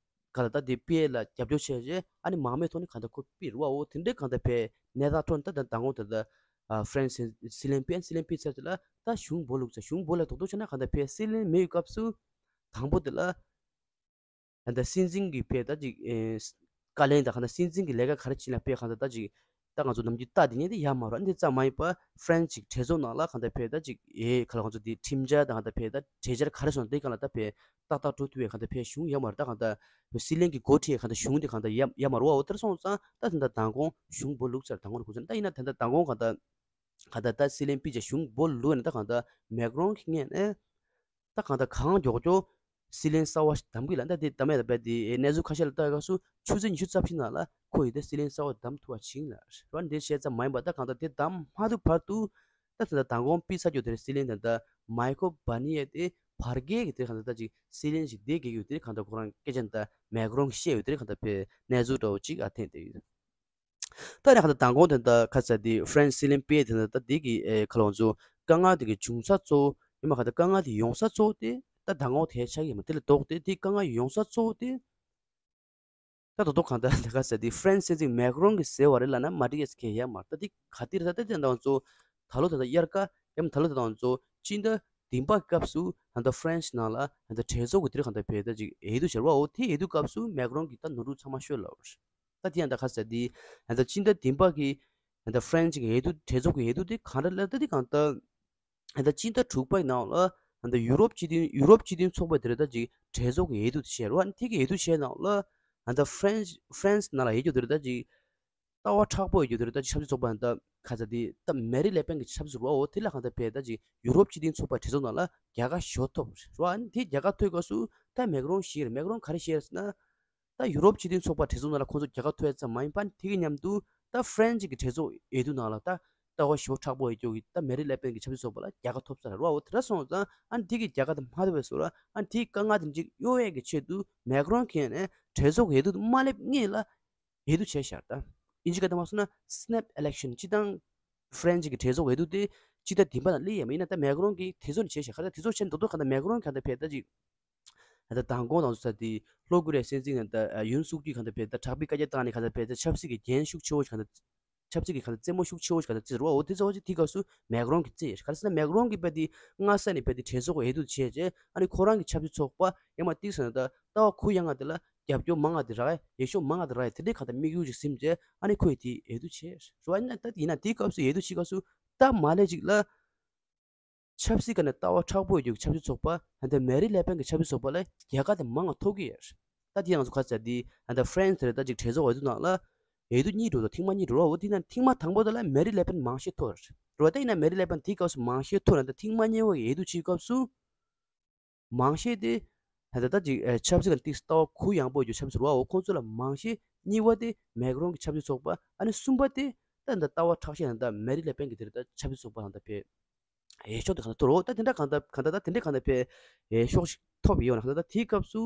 ག་ལ་ད་དེ་པེ་ལ་རྒྱབ་སྐྱོར་བྱས་རྗེས་ཨ་ནི་མང་མོས་ཐོག་ནས་གང་ལྟར་ཁོ་པེར་བ་འོ་དེ་འདྲའི་གང་ལྟར་ཕེ་གནས་སྟངས་ཐོག་ནས་ད་ད་དང་འོ་ད་ལྟ་ ཨ་ཧྥ་རན་སི་སྲིད་བློན་ཕེབས། སྲིད་བློན་ཕེབས་ཚར་དུས་ལ་ད་གཞུང་སྦོ་ལུག་ཚར། གཞུང་སྦོ་ལ་རྡོག་རྡོག་ཆ་ན་གང་ལྟར་ཕེབས། སྲིད་བློན་མེད་པའི་སྐབས་སུ་དང་པོ་དེ་ལ་ད་ལྟ་སྲིད་འཛིན་གྱི་ཕེབས་ད་ཅིག་ཨེ་བཀའ་བློན་དང་གང་ལྟར་སྲིད་འཛིན་གྱི་ལས་ཀ་ག་རེ་བྱེད་ན་ཕེབས། གང་ལྟར་ད་ཅིག་ད་ང་ཚོ་ནམ་རྒྱུན་རྟ་དེ་ཉིད་དེ་ཡར་མར་རོ་འདི་ཙམ་མ་ཡིན་པ་ཧྥ་རན་སི་ཅིག་གྲོས་ཚོགས་ནང་ལ་གང་ལྟར་ཕེབས་ད་ཅིག་ཨེ་ག་ལ་ང་ཚོ་དེ་ཁྲིམས་འཆར་དང་གང་ལྟར་ཕེབས་ད་གྲོས་འཆར་ག་རེ་སོང་དེ་གང་ལ་ད་ཕེབས་ཏག་ཏག་འགྲོ་ཐུབ་པའི་གང་ལྟར་ཕེབས། གཞུང་ཡར་མར་ད་གང་ལྟར་སྲིད་བློན་གྱི་འགོ་ཁྲིད་གང་ལྟར་གཞུང་དེ་གང་ལྟར་ཡར་ཡར་མར་རོ་འོ་དེར་སོང་ཙང་ད་ད་ལྟ་མདང་དགོང་གཞུང་སྦོ་ལུག་ཚར། མདང་དགོང་ནས་གོ་ཚར། ད་ཡིན་ན་ད་ལྟ་མདང་དགོང་གང་ལྟར་གང་ལྟར་ད་སྲིད་བློན་ཕེབས་བྱས་གཞུང་སྦོ་ལུག་ནས་ད་གང་ལྟར་མེག་རོན་གྱི་ངོས་ནས་ད་གང་ལྟར་གང་མགྱོགས་མགྱོགས་སྲིད་བློན་གསར་པ་ཞིག་གདམ་གི་ལ། ད་དེ་གདམ་ཡ་ད་བས་དེ་གནས་ཚུལ་ཁ་ཤས་ལ་ལྟ་བའི་སྐབས་སུ་ཆུ་ཚོད་ཉི་ཤུ་རྩ་བཞི་ནང་ལ་ཁོ་ཡི་དེ་སྲིད་བློན་གསར་པ་གདམ་ཐུབ་པ་བྱིན་ལ་རོ། འདི་བཤད་ཙམ་མ་ཡིན་པ་ད་གང་ལྟར་དེ་གདམ་མ་ཐུབ་བར་དུ་ད་ད་ལྟ་མདང་དགོང་ཕེབས་ཚར་རྒྱུ་དེ་རེད། སྲིད་བློན་ད་ལྟ་མའི་ཁོ་བྷར་ནི་ཡེ་དེ་བར་བརྒལ་གྱི་དེ་གང་ལྟར་ད་ཅིག་སྲིད་བློན་ཞིག་བསྡད་དགོས་ཡོད་དེ་གང་ལྟར་ཁོ་རང་སྐད་ཆ་ད་མེག་རོན་གྱིས་བཤད་ཡོད་དེ་གང་ལྟར་བས་གནས་ཚུལ་འདྲ་བོ་ཅིག་ཨ་ཐེངས་དེ་ཡོད། ད་ནི་གང་ལྟར་མདང་དགོང་དེ་ད་ཁ་ས་དེ་ཧྥ་རན་སི་སྲིད་བློན་ཕེབས་དེ་ད་ལྟ་དེ་གི་ཨེ་ཁ་ལོང་ཚོ་དཀའ་ངལ་དེ་གི་འབྱུང་ས་གཙོ་བོ་ཡིན་མ་ག་ད་དཀའ་ངལ་དེ་ཡོང་ས་གཙོ་བོ་དེ་ད་མདང་དགོང་དེ་ཆགས་ཀྱི་ཡིན་མ་དེ་ལས་ལྡོག་སྟེ་དེ་དཀའ་ངལ་ཡོང་ས་གཙོ་བོ་དེ་ད་ད་དོ་གང་ལྟར་ད་ཁ་ས་དེ་ཧྥ་རན་སི་སྲིད་འཛིན་མེག་རོན་གྱིས་ཟེར་བ་རེད་ལབ་ན་མ་འགྲིག་ཡས་ཁེ་ཡ་མ་ད་དེ་ག་དེ་རེད། ད་ད་དེ་ད་ཚོ་ད་ལོ་ད་ད་དབྱར་ཁ་ཡང་ད་ལོ་ད་ད་ཚོ་སྤྱི་ཟླ་བདུན་པ་སྐབས་སུ་ད་ད་ཧྥ་རན་སི་ནང་ལ་ད་ད་གྲོས་ཚོགས་ཀྱི་དེ་རེད་གང་ལྟར་བས་ད་ཅིག་འོས་བསྡུ་བྱ་བ་འོ་དེ་འོས་བསྡུ་སྐབས་སུ་མེག་རོན་གྱིས་ད་ནོར་འཁྲུལ་ཚང་མ་ཤོད་ལབ་རེད། ད་དེ་ཡང་ད་ཁ་ས་དེ་ཡང་ད་སྤྱི་ཟླ་བདུན་པ་གི་ཡང་ད་ཧྥ་རན་སི་གི་འོས་བསྡུ་གྲོས་ཚོགས་ཀྱི་འོས་བསྡུ་དེ་གང་འདྲ་ལབ་ད་དེ་གང་ལྟར་ཡང་ད་སྤྱི་ཟླ་དྲུག་པའི་ནང་ལ་ཡང་ད་ཡུ་རོབ་སྤྱི་མཐུན་ཡུ་རོབ་སྤྱི་མཐུན་ཚོགས་པའི་དེ་རེད་ད་ཅིག་གྲོས་ཚོགས་ཀྱི་འོས་བསྡུ་དེ་བྱས་རེད་བ། དེ་གི་འོས་བསྡུ་བྱས་ནང་ལ་ཡང་ད་ཧྥ་རན་སི་ཧྥ་རན་སི་ནང་ལ་ཡོད་རྒྱུ་དེ་རེད་ད་ཅིག་ལྟ་བ་མཁྲེགས་པོ་ཡོད་རྒྱུ་དེ་རེད་ད་ཅིག་ཆབ་སྲིད་ཚོགས་པ་ཡང་ད་ཁ་ས་དེ་ད་མེ་རི་ལེ་པན་གྱི་ཆབ་སྲིད་ཚོགས་པ་འོ་དེ་ལ་གང་ལྟར་བས་ད་ཅིག་ཡུ་རོབ་སྤྱི་མཐུན་ཚོགས་པ་གྲོས་ཚོགས་ནང་ལ་རྒྱལ་ཁ་ཤོར་ཐོབ་རེད་བ། དེ་རྒྱལ་ཁ་ཐོབ་སྐབས་སུ་ད་མེག་རོན་ཞིག་རེད། མེག་རོན་ག་རེ་བཤད་རེད་ཟེར་ན། ད་ཡུ་རོབ་སྤྱི་མཐུན་ཚོགས་པ་གྲོས་ཚོགས་ནང་ལ་ཁོང་ཚོ་རྒྱལ་ཁ་ཐོབ་ཡ་ཙམ་མ་ཡིན་པ་དེ་གི་མཉམ་དུ་ད་ཧྥ་རན་སི་གི་གྲོས་ཚོགས་འོས་བསྡུ་ནང་ལ་ད་ལྟ་བ་ཞེ་པོ་མཁྲེགས་པོ་ཡོད་རྒྱུ་གི་ད་མེ་རི་ལེ་པན་གྱི་ཆབ་སྲིད་ཚོགས་པ་ལ་རྒྱལ་ཁ་ཐོབ་ཚར་རེད་བ། འོ་དེ་འདྲ་སོང་ཙང་ཨ་ནི་དེ་གི་རྒྱལ་ཁ་དེ་མ་ཐོབ་པའི་བཟོ་ལ་ཨ་ནི་དེའི་དཀའ་ངལ་དེ་གཅིག་གཡོལ་ཡས་ཀྱི་ཆེད་དུ་མེག་རོན་གྱིས་ནས་གྲོས་ཚོགས་འོས་བསྡུ་མ་སླེབས་སྔོན་ལ་འོས་བསྡུ་བྱས་ཤག་ད་ཨིན་ཇི་སྐད་དུ་མ་སོང་ན་སི་ནེབ་ཨི་ལེག་ཤན་སྤྱི་བཏང་ཧྥ་རན་སི་གི་གྲོས་ཚོགས་འོས་བསྡུ་དེ་སྤྱི་ཟླ་བདུན་པ་ནང་སླེབས་ཡས་མ་ཡིན་ན་ད་མེག་རོན་གྱིས་དེ་ཚོ་ནས་བྱས་ཤག་ཁ་ད་དེ་ཚོ་བྱས་ནས་རྡོག་རྡོག་ག་ད་མེག་རོན་ག་ད་ཕེབས་ད་ཅིག་ད་ལྟ་མདང་དགོང་དང་ཚོ་ས་དེ་ལྷོ་ཀོ་རི་ཡའི་སྲིད་འཛིན་ད་ཡུན་སུག་ཡོལ་གང་ལྟར་བས་ད་དྲག་པོའི་བཀའ་རྒྱ་བཏང་ནས་གང་ལྟར་བས་ད་ཆབ་སྲིད་ཀྱི་འགན་ཤུགས་ཆེ་བོ་ཞིག་གང་ལྟར་ཆབ་སྲིད་ཀྱི་གང་ལྟར་རྩེད་མོ་ཤུགས་ཆེ་བོ་ཞིག་གང་ལྟར་རྩེད་རོགས་འོ་དེ་ཚོ་ཅིག་དེའི་སྐབས་སུ་མེག་རོན་གྱིས་རྩེད་ག་རེ་ཟེར་ན་མེག་རོན་གྱིས་བས་དེ་སྔ་ས་ནས་བས་དེ་གྲོས་ཚོགས་འོས་བསྡུ་བྱས་རྗེས་ཨ་ནི་ཁོ་རང་གི་ཆབ་སྲིད་ཚོགས་པ་ཡང་མ་གཏིག་ཟེར་ན་ད་ལྟ་བ་ཁུ་ཡང་ང་དེ་ལ་རྒྱབ་སྐྱོར་མང་ང་དེ་རག་ཡ་ཡེ་ཤོག་མང་ང་དེ་རག་ཡ་དེ་འདྲའི་གང་ལྟར་དམིགས་ཡུལ་ཅིག་ཟིན་རྗེས་ཨ་ནི་ཁོས་དེ་འོས་བསྡུ་བྱས་རོགས་ཨ་ནི་ད་ཡིན་ན་དེའི་སྐབས་སུ་འོས་བསྡུ་བྱེད་སྐབས་སུ་ད་མ་ལས་ཅིག་ལ། ཆབ་སྲིད་ཀ་ནས་ལྟ་བ་མཁྲེགས་པོ་ཡོད་རྒྱུ་གི་ཆབ་སྲིད་ཚོགས་པ་ད་ལྟ་མེ་རི་ལེ་པན་གྱི་ཆབ་སྲིད་ཚོགས་པ་ལ་རྒྱལ་ཁ་དེ་མང་ང་ཐོབ་ཀྱི་ཡོད་རེད། ད་དེ་ང་ཚོ་ཁ་ཚ་དེ་ད་ལྟ་ཧྥ་རན་སི་དེ་རེད་ད་ཅིག་གྲོས་ཚོགས་འོས་བསྡུ་ནང་ལ་འོས་བསྡུ་གཉིས་འགྲོ་དང་ཐེངས་མ་གཉིས་འགྲོ་རོགས་འོ་དེ་ན་ཐེངས་མ་དང་པོ་དེ་ལ་མེ་རི་ལེ་པན་མང་ཤོས་ཐོབ་རེད་རོགས། ད་ཡིན་ན་མེ་རི་ལེ་པན་དེའི་སྐབས་སུ་མང་ཤོས་ཐོབ་ན་ད་ཐེངས་མ་གཉིས་པ་གི་འོས་བསྡུ་བྱེད་སྐབས་སུ་མང་ཤོས་དེ་ད་ལྟ་ད་ཅིག་ཆབ་སྲིད་ཀ་ནས་ཏིག་ལྟ་བ་གུ་ཡངས་པོ་ཡོད་རྒྱུ་ཆབ་སྲིད་རོགས་འོ་ཁོང་ཚོ་ལ་མང་ཤོས་གཉིས་པ་དེ་མེག་རོན་གྱི་ཆབ་སྲིད་ཚོགས་པ་ཨ་ནི་གསུམ་པ་དེ་ད་ད་ལྟ་བ་མཁྲེགས་ཤོས་ད་ལྟ་མེ་རི་ལེ་པན་གྱི་དེ་རེད་ད་ཆབ་སྲིད་ཚོགས་པ་ད་ལྟ་བས། འོས་ཤོག་དེ་གང་ལྟར་ཐོབ་རོགས། ད་དེ་འདྲ་གང་ལྟར་གང་ལྟར་ད་དེ་འདྲ་གང་ལྟར་བས་འོས་ཤོག་ཞིག་ཐོབ་ཡོད་ན་གང་ལྟར་ད་དེའི་སྐབས་སུ་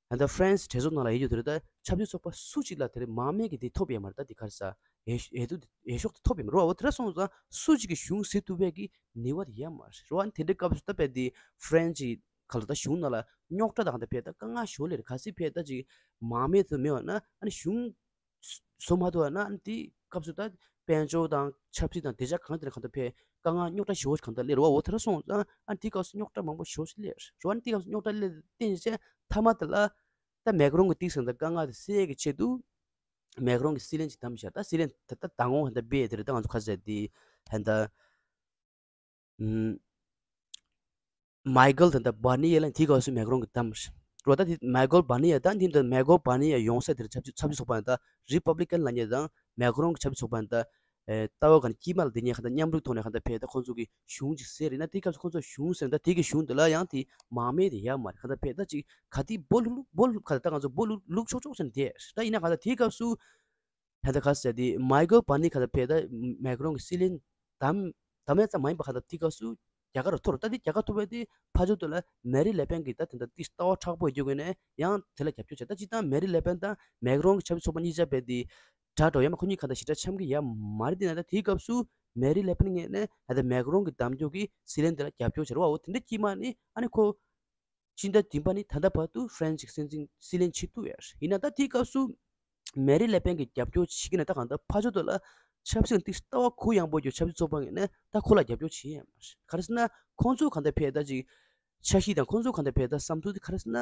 ད་ལྟ་ཧྥ་རན་སི་གྲོས་ཚོགས་ནང་ལ་ཡོད་རྒྱུ་དེ་རེད་ད་ཆབ་སྲིད་ཚོགས་པ་སུ་གཅིག་ལ་དེ་རེད་མང་མོས་ཀྱི་དེ་ཐོབ་ཡོད་མ་རེད། ད་དེ་ག་རེ་ཟ་འོས་འོས་བསྡུ་འོས་ཤོག་དེ་ཐོབ་ཡོད་མ་རེད་བ། འོ་དེ་འདྲ་སོང་ཙང་སུ་གཅིག་གིས་གཞུང་ཟིན་ཐུབ་པའི་གི་ནུས་པ་དེ་ཡོད་མ་རེད་བ། དེ་འདྲའི་སྐབས་སུ་ད་བས་དེ་ཧྥ་རན་སི་ག་ལ་ད་གཞུང་ནང་ལ་རྙོག་དྲ་དང་ད་བས་ད་དཀའ་ངལ་ཞོ་ལེར་ག་སྲིད་བས་ད་ཅིག་མང་མོས་དེ་མེད་བ་ན་ཨ་ནི་གཞུང་བཟོ་མ་ཐུབ་པ་ན་ཨ་ནི་དེའི་སྐབས་སུ་ད་དཔལ་འབྱོར་དང་ཆབ་སྲིད་དང་བདེ་འཇགས་གང་དེ་ལ་གང་ལྟར་ཕན་དཀའ་ངལ་རྙོག་དྲ་ཞེ་པོ་ཞིག་གང་ལྟར་སླེབས་རེད་བ། འོ་དེ་འདྲ་སོང་ཙང་ཨ་ནི་དེའི་སྐབས་སུ་རྙོག་དྲ་མང་པོ་ཞེ་པོ་ཞིག་སླེབས་རེད་བ། ཨ་ནི་དེའི་སྐབས་སུ་རྙོག་དྲ་སླེབས་བརྟེན་བྱས་མཐའ་མ་དེ་ལ་ད་མེག་རོན་གྱིས་ཏིག་ཟེར་ད་དཀའ་ངལ་དེ་སེལ་ཡས་ཀྱི་ཆེད་དུ་མེག་རོན་གྱིས་སྲིད་བློན་ཅིག་བདམས་བཞག་ད་སྲིད་བློན་ད་ད་མདང་དགོང་ཧན་ད་བེ་དེ་རེད། ད་ང་ཚོ་ཁ་ཟས་དེ་ཧན་ད། ཨུམ། མའི་ཀལ་ད་ལྟ་བྷར་ནི་ཡེ་ལ་དེའི་སྐབས་སུ་མེག་རོན་གྱིས་བདམས་རེད་བ། ད་དེ་མའི་ཀལ་བྷར་ནི་ཡེ་ད་དེ་འདྲ་མའི་ཀལ་བྷར་ནི་ཡེ་ཡོང་ས་དེར་ཆབ་སྲིད་ཚོགས་པ་ད་རི་པབ་ལི་ཀན་ལབ་མཁན་དང་མེག་རོན་གྱི་ཆབ་སྲིད་ཚོགས་པ་ད་ཨེ་ལྟ་བ་ག་ནས་དཀྱིལ་མ་ལ་བསྡད་མཁན་ག་ད་མཉམ་རུབ་ཐོག་ནས་ག་ད་ཕེབས་ད་ཁོང་ཚོ་གི་གཞུང་ཅིག་ཟེར་རེད་ན་དེའི་སྐབས་སུ་ཁོང་ཚོ་གཞུང་ཟེར་ན་ད་དེ་གི་གཞུང་དེ་ལ་ཡང་དེ་མང་མོས་དེ་ཡོད་མ་རེད། ག་ད་ཕེབས་ད་ཅིག་ག་དེ་སྦོ་ལུག་སྦོ་ལུག་ག་ད་ད་ང་ཚོ་སྦོ་ལུག་ལུག་ཆོག་ཆོག་ཟེར་ན་དེ་ད་ཡིན་ན་ག་ད་དེའི་སྐབས་སུ། ད་ལྟ་ག་ཟེར་དེ་མའི་ཀལ་བྷར་ནི་ག་ད་ཕེབས་ད་མེག་རོན་གྱི་སྲིད་བློན་བདམས་བདམས་ཡ་ཙམ་མ་ཡིན་པ་ག་ད་དེ་སྐབས་སུ་རྒྱལ་ཁ་རུ་ཐོར། ད་དེ་རྒྱལ་ཁ་ཐོབ་པ་དེ་ཕར་ཕྱོགས་དེ་ལ་མེ་རི་ལེ་པན་གྱི་ད་དེ་འདྲ་ཏིག་ལྟ་བ་མཁྲེགས་པོ་ཡོད་རྒྱུ་ནས་ཡང་དེ་ལ་རྒྱབ་སྐྱོར་བྱས། ད་སྤྱིར་བཏང་མེ་རི་ལེ་པན་དང་མེག་རོན་གྱི་ཆབ་སྲིད་ཚོགས་པ་གཉིས་ཆ་བས་དེ་དགྲ་འགྲོ་ཡ་མ་ཁོ་གཉིས་ག་ད་ཞེ་དྲག་འཆམ་གྱི་ཡ་མ་རེད། དེ་ན་ད་དེའི་སྐབས་སུ་མེ་རི་ལེ་པན་ངོས་ནས་ད་ལྟ་མེག་རོན་གྱིས་བདམས་རྒྱུ་གི་སྲིད་བློན་དེ་ལ་རྒྱབ་སྐྱོར་བྱས་རེད་བ། འོ་དེ་འདྲ་དཀྱིལ་མ་ནི་ཨ་ནི་ཁོ། སྤྱི་ཟླ་བདུན་པ་ནི་ད་ལྟ་བར་དུ་ཧྥ་རན་སི་གི་སྲིད་འཛིན་སྲིད་བློན་བྱེད་ཐུབ་ཡོད་རེད། ཡིན་ན་ད་དེའི་སྐབས་སུ་མེ་རི་ལེ་པན་གྱིས་རྒྱབ་སྐྱོར་བྱེད་ཀྱི་ན་ད་གང་ལྟར་ཕར་ཕྱོགས་དེ་ལ་ ཆབ་སྲིད་ཏིག་ལྟ་བ་གུ་ཡངས་པོ་གྱི་ཆབ་སྲིད་ཚོགས་པ་ངོས་ནས་ད་ཁོ་ལ་རྒྱབ་སྐྱོར་བྱེད་ཡ་མ་རེད། ག་རེ་ཟེར་ན་ཁོང་ཚོ་གང་ལྟར་ཕེ་ད་ཅིག་འཆར་གཞི་དང་ཁོང་ཚོ་གང་ལྟར་ཕེ་ད་བསམ་ཚུལ་དེ་ག་རེ་ཟེར་ན།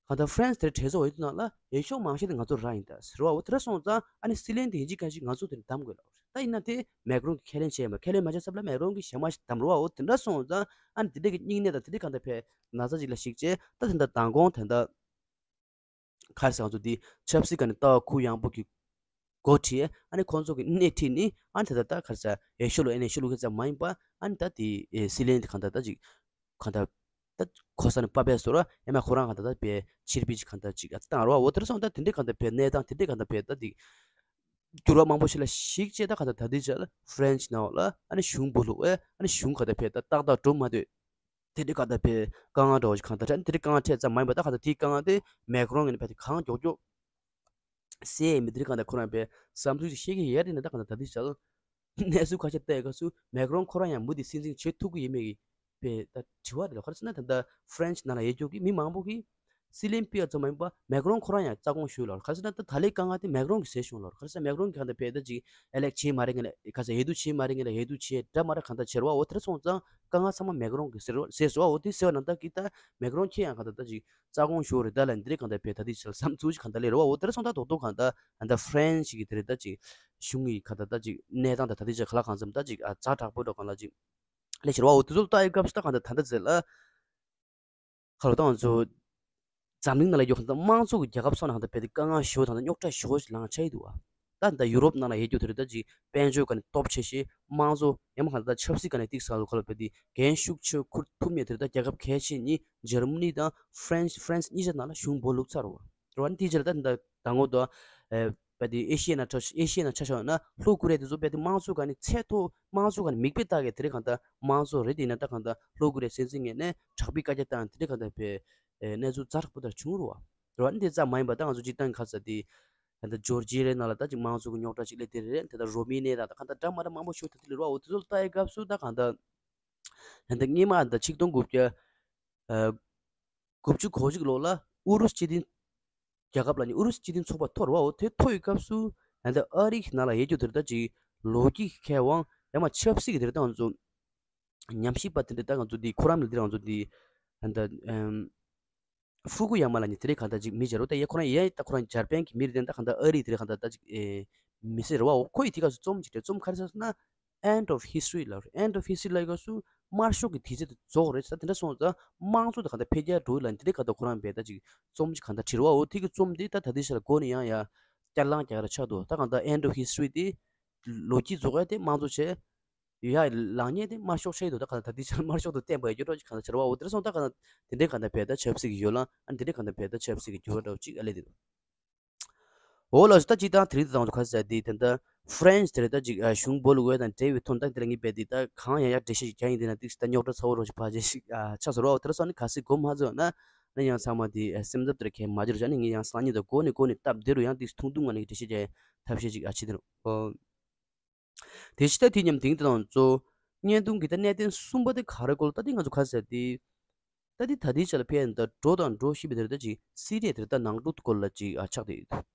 གང་ལྟར་ཧྥ་རན་སི་དེར་གྲོས་ཚོགས་འོས་བསྡུ་ནང་ལ་འོས་ཤོག་མང་ཤོས་དེ་ང་ཚོ་རག་ཡིན་ད་ཟེར་བ་འོ་དེ་འདྲ་སོང་ཙང་ཨ་ནི་སི་ལན་དེ་ཡིན་གཅིག་མིན་གཅིག་ང་ཚོ་དེར་བདམས་དགོས་ལབ་རེད། ད་ཡིན་ན་དེ་མེག་རོན་གྱིས་ཁས་ལེན་བྱས་མ་ཁས་ལེན་མ་བྱས་ཙམ་ལ་མེག་རོན་གྱིས་ཞལ་མ་ཞིག་བདམས་རེད་བ། འོ་དེ་འདྲ་སོང་ཙང་ཨ་ནི་དེ་འདྲ་གི་སྙིང་ནད་དང་དེ་འདྲ་གང་ལྟར་ཕེ་ན་ཚ་ཅིག་ལ་གཞིགས་བྱས་ད་དེ་འདྲ་མདང་དགོང་དེ་འདྲ། ག་རེ་ཟེར་ང་ཚོ་འདི་ཆབ་སྲིད་སྒང་ནས་ལྟ་བ་གུ་ཡངས་པོ་གི་འགོ་ཁྲིད་ཨ་ནི་ཁོང་ཚོ་གི་སྣེ་ཁྲིད་ནི་ཨ་ནི་ད་ལྟ་ད་ག་རེ་ཟེར་འོས་ཤོག་ལོ་ཨེ་ནས་ཤོག་ལོ་ཁེ་ཙམ་མ་ཡིན་པ་ཨ་ནི་ད་དེ་སི་ལན་དེ་གང་ལྟར་ད་ཅིག་གང་ལྟར་ད་གོ་ས་ནས་པ་པས་སོ་ར་ཨེ་མ་ཁོ་རང་གང་ལྟར་ད་པའི་ཕྱིར་ཕི་ཅིག་གང་ལྟར་ཅིག་ཨ་བཏང་རོགས་འོ་དེར་སོང་ད་དེ་འདྲའི་གང་ལྟར་པའི་གནས་སྟངས་དེ་འདྲའི་གང་ལྟར་པའི་ད་དེ་འགྱུར་བ་མང་པོ་ཞིག་ལ་གཞིགས་བྱས་ད་གང་ལྟར་ད་དེ་ཅག་ལ་ཧྥ་རན་སི་ནང་ལ་ཨ་ནི་གཞུང་བུ་ལུག་ཨེ་ཨ་ནི་གཞུང་གང་ལྟར་པའི་ད་ཏག་ཏག་འགྲོ་མ་འདོད། དེ་འདྲའི་གང་ལྟར་པའི་དཀའ་ངལ་འདྲ་བོ་ཞིག་གང་ལྟར་འཕྲད་དེ་འདྲའི་དཀའ་ངལ་འཕྲད་ཙམ་མ་ཡིན་པ་ད་གང་ལྟར་དེའི་དཀའ་ངལ་དེ་མེག་རོན་ངོས་ནས་ཕལ་ཆེར་གང་མགྱོགས་མགྱོགས་སེལ་ཡས་མི་དེ་འདྲའི་གང་ལྟར་ཁོ་རང་པའི་བསམ་ཚུལ་ཞིག་བཤད་ཀྱི་ཡོད་རེད་ན་ད་གང་ལྟར་ད་དེ་བྱ་གནས་ཚུལ་ཁ་ཤས་བལྟས་སྐབས་སུ་མེག་རོན་ཁོ་རང་ཡང་མུ་མཐུད་སྲིད་འཛིན་བྱེད་ཐུབ་ཀྱི་ཡོད་མེད་ཀྱི་པའི་ད་དྲི་བ་རེད་ལ་ག་རེ་ཟེར་ན་ད་ལྟ་ཧྥ་རན་སི་ནང་ལ་ཡོད་རྒྱུ་གི་མི་མང་པོ་གིས་སི་ལན་ཕི་ཡ་ཙམ་མ་ཡིན་པ་མེག་རོན་ཁོ་རང་ཡང་རྩ་དགོངས་ཞུས་ལ་ག་རེ་ཟེར་ན་ད་ད་ལོའི་དཀའ་ངལ་དེ་མེག་རོན་གྱིས་སེལ་བྱུང་ལ་ག་རེ་ཟེར་ན་མེག་རོན་གྱིས་གང་ལྟར་པའི་ད་ཅིག་ཨེ་ལེག་བྱེད་མ་རེད་ངས་ལ་ག་ཟེར་འོས་བསྡུ་བྱེད་མ་རེད་ངས་ལ་འོས་བསྡུ་བྱེད་འདྲ་མ་འདྲ་གང་ལྟར་བྱེད་རོགས་འོ་དེར་སོང་ཙང་དཀའ་ངལ་ཚང་མ་མེག་རོན་གྱིས་སེལ་རོགས་སེལ་སོང་འོ་དེ་སེལ་བ་ན་ད་གི་ད་མེག་རོན་ཁྱེད་ཡང་གང་ལྟར་ད་ཅིག་རྩ་དགོངས་ཞུ་རེད་ད་ལ་འདི་རེད་གང་ལྟར་པའི་ད་དེ་ཅིག་བསམ་ཚུལ་ཞིག་གང་ལྟར་ལས་རོགས་འོ་དེར་སོང་ད་རྡོག་རྡོག་གང་ལྟར་ད་ཧྥ་རན་སི་གི་དེ་རེད་ད་ཅིག་གཞུང་གི་གང་ལྟར་ད་ཅིག་གནས་སྟངས་ད་ད་དེ་ཅིག་ག་ལ་གང་འཚམ་ད་ཅིག་ཨ་ཛ་དྲག་པོ་འགྲོ་གང་ལ་ཅིག་ལས་བྱེད་རོགས་འོ་དེ་ཚོ་ལྟ་ཡི་སྐབས་སུ་ད་གང་ལྟར་ད་ལྟ་ཟེར་ལ། ཁ་ལོ་ཏང་ཚོ་འཛམ་གླིང་ནང་ལ་ཡོད་ཁ་དམངས་གཙོ་གི་རྒྱལ་ཁབ་སོགས་ནང་ད་དཔེ་དེ་དཀའ་ངལ་ཞེ་པོ་དང་རྙོག་དྲ་ཞེ་པོ་ཞིག་ལངས་ཆགས་ཡི་འདུག་བ། ད་ད་ཡུ་རོབ་ནང་ལ་ཡོད་རྒྱུ་དེ་རེད་ད་ཅིག་དཔལ་འབྱོར་སྒང་ནས་སྟོབས་ཆེ་ཤོས་དམངས་གཙོ་ཡང་མ་གང་ལྟར་ཆབ་སྲིད་སྒང་ནས་ཏིག་ས་ལོ་ཁ་ལོ་དཔེ་དེ་འགན་ཤུགས་ཆེ་འཁུར་ཐུབ་མེད་དེ་རེད་ད་རྒྱལ་ཁབ་གལ་ཆེ་གཉིས་འཇར་མ་ནི་དང་ཧྥ་རན་སི་ཧྥ་རན་སི་གཉིས་ཆ་ནང་ལ་གཞུང་སྦོ་ལུག་ཚར་བ་རེད་བ། ནི་དེའི་རྗེས་ལ་ད་ད་ད་ངོ་ད་ཨེ། བ་དེ་ཨེ་ཤི་ཡའི་ནང་ཆ་ཨེ་ཤི་ཡའི་ནང་ཆ་བཞག་ན་ལྷོ་ཀོ་རི་ཡ་དེ་ཚོ་བས་དེ་དམངས་གཙོ་ག་ནས་ཚད་མཐོ་དམངས་གཙོ་ག་ནས་མིག་དཔེ་ལྟ་གི་དེ་རིང་གང་ལྟར་དམངས་གཙོ་རེད་དེ་ཡིན་ན་ད་གང་ལྟར་ལྷོ་ཀོ་རི་ཡའི་སྲིད་འཛིན་ངོས་ནས་དྲག་པོའི་བཀའ་རྒྱ་བཏང་དེ་འདྲ་གང་ལྟར་བས་གནས་ཚུལ་ཛ་དྲག་པོ་ལྟར་བྱུང་རུ་བ་རེད་བ། འདི་ཙམ་མ་ཡིན་པ་ད་ང་ཚོ་སྤྱིར་བཏང་གི་ཁ་ས་དེ་གང་ལྟར་ཇོར་ཇི་ཡའི་ནང་ལ་ད་ཅིག་དམངས་གཙོ་གི་རྙོག་དྲ་ཅིག་སླེབས་དེ་རེད་དེ་ལྟར་རོ་མི་ནི་དང་ད་གང་ལྟར་འདྲ་མ་འདྲ་མང་པོ་ཞིག་ད་དེ་ལས་རུ་བ་འོ་དེ་ཚོ་ལ་ལྟ་ཡི་སྐབས་སུ་ད་གང་ལྟར་གང་ལྟར་སྔས་མ་ད་ཆིག་སྟོང་དགུ་བརྒྱ། དགུ་བཅུ་གོ་གཅིག་ལོ་ལ་ཨུ་རུ་སུ་སྤྱི་མཐུན་རྒྱལ་ཁབ་ལ་ནི་ཨུ་རུ་སུ་སྤྱི་མཐུན་ཚོགས་པ་ཐོར་བའོ། དེ་ཐོ་ཡི་སྐབས་སུ་ཨ་ནི་ཨ་རི་གི་ནང་ལ་ཡོད་རྒྱུ་དེར་ད་ཅིག་ལོ་རྒྱུས་ཀྱི་མཁས་དབང་ཡང་མ་ཆབ་སྲིད་ཀྱི་དེར་ད་ང་ཚོ་ཉམས་ཞིབ་པ་དེ་འདྲ་ད་ང་ཚོ་འདི་ཁོ་རང་མི་འདི་ང་ཚོ་འདི་ཨ་ནི་ཨམ་ཧྥུ་ཀུ་ཡ་མ་ལ་ནི་དེ་རེད་གང་ལྟར་ཅིག་མི་བྱ་རོ། ད་ཡ་ཁོ་རང་ཡ་ད་ཁོ་རང་འཇར་པན་གྱི་མི་རེད་དེ་ད་གང་ལྟར་ཨ་རི་དེ་རེད་གང་ལྟར་ད་ཅིག་ཨེ་མི་སེར་རེད་བའོ། ཁོ་ཡི་དེ་སྐབས་སུ་རྩོམ་ཅིག་རེད། རྩོམ་ག་རེ་ཟེར་ན། End of History ལབ་རེད། End of History ལབ་སྐབས་སུ་དམར་ཤོག་གི་དུས་ཚོད་དེ་རྫོགས་རེད་ཟེར་དེ་འདྲ་སོང་ཙང་དམངས་གཙོ་དེ་གང་ལྟར་འཕེལ་རྒྱས་འགྲོ་ཡི་ལ་དེ་འདྲའི་གང་ལྟར་ཁོ་རང་བས་ད་ཅིག་རྩོམ་ཅིག་གང་ལྟར་བྲིས་རེད་བའོ། དེ་གི་རྩོམ་དེ་ད་ད་ལྟའི་ཆ་ལ་མགོ་ནས་ཡང་ཡང་བསྐྱར་ལངས་རྒྱག་ར་ཆགས་འདུག་ད་གང་ལྟར་End of History དེ་ལོ་རྒྱུས་རྫོགས་ཡ་དེ་དམངས་གཙོ་བྱས་ཡ་ལངས་ཉེས་དེ་དམར་ཤོག་ཆགས་ཡི་འདུག་ད་གང་ལྟར་ད་ལྟའི་ཆ་ལ་དམར་ཤོག་ཏུ་བསྟན་པ་ཡོད་རྒྱུ་འདྲ་ཅིག་གང་ལྟར་བྱ་རེད་བའོ། དེ་འདྲ་སོང་ད་གང་ལྟར་དེ་འདྲའི་གང་ལྟར་བས་ད་ཆབ་སྲིད་ཀྱི་ཡོ་ལང་ཨ་དེ་འདྲའི་གང་ལྟར་བས་ད་ཆབ་སྲིད་ཀྱི་འགྱུར་བ་འདྲ་བོ་ཅིག་ཨ་སླེབས་བསྡད་འདུག་འོ་ལགས་སོ། ད་ཅིག་དང་དེ་རིང་དང་དུ་ཁ་ཟེར་དེ་དེ་འདྲ་ཧྥ་རན་སི་དེ་རེད། ད་ཅིག་ཨ་གཞུང་སྦོ་ལུག་ཝེ་དང་འབྲེལ་བའི་ཐོག་ད་དེ་ལ་ངས་རྦད་དེ་ད་གང་ཡང་ཡང་འགྲེལ་བཤད་ཅིག་རྒྱག་ཡིན་དེ་ན་ཏིག་ད་རྙོག་དྲ་ཚ་བོ་རོ་ཞིག་ཕལ་ཆེར་ཞིག་ཨ་ཆགས་སོང་རོ། དེ་ར་སོང་ནི་ག་སྲིད་གོ་མ་ཚོད་ན་ནི་ཡང་ཚང་མ་དེ་ཨ་སེམས་འཚབ་དེར་གས་མ་གྱུར་བྱ་ནི་ངས་ཡང་སང་ཉིན་དང་གོ་ནི་གོ་ནི་སྟབས་བདེ་རུ་ཡང་ཏིག་ཐུང་ཐུང་ང་ནི་འགྲེལ་བཤད་རྒྱག་ཐབས་ཤེས་ཅིག་ཨ་བྱེད་དེ་རུ། འོ། དེ་ཕྱི་ད་དེ་མཉམ་དེང་དེ་དང་གཙོ་བོ་བརྙན་ཐུང་གི་ད་གནད་དོན་གསུམ་པ་དེ་ག་རེ་སྐོར་ལ་ད་དེ་ང་ཚོ་ག་ཟེར་དེ། ད་དེ་ད་དེའི་ཆ་ལ་ཕན་ད་འགྲོ་དང་འགྲོ་བཞིན་པའི་དེར་ད་ཅིག་སི་རི་ཡ་དེར་ད་ནང་འཁྲུག་སྐོར་ལ་ཅིག་ཨ་ཆགས་བསྡད་ཡོད།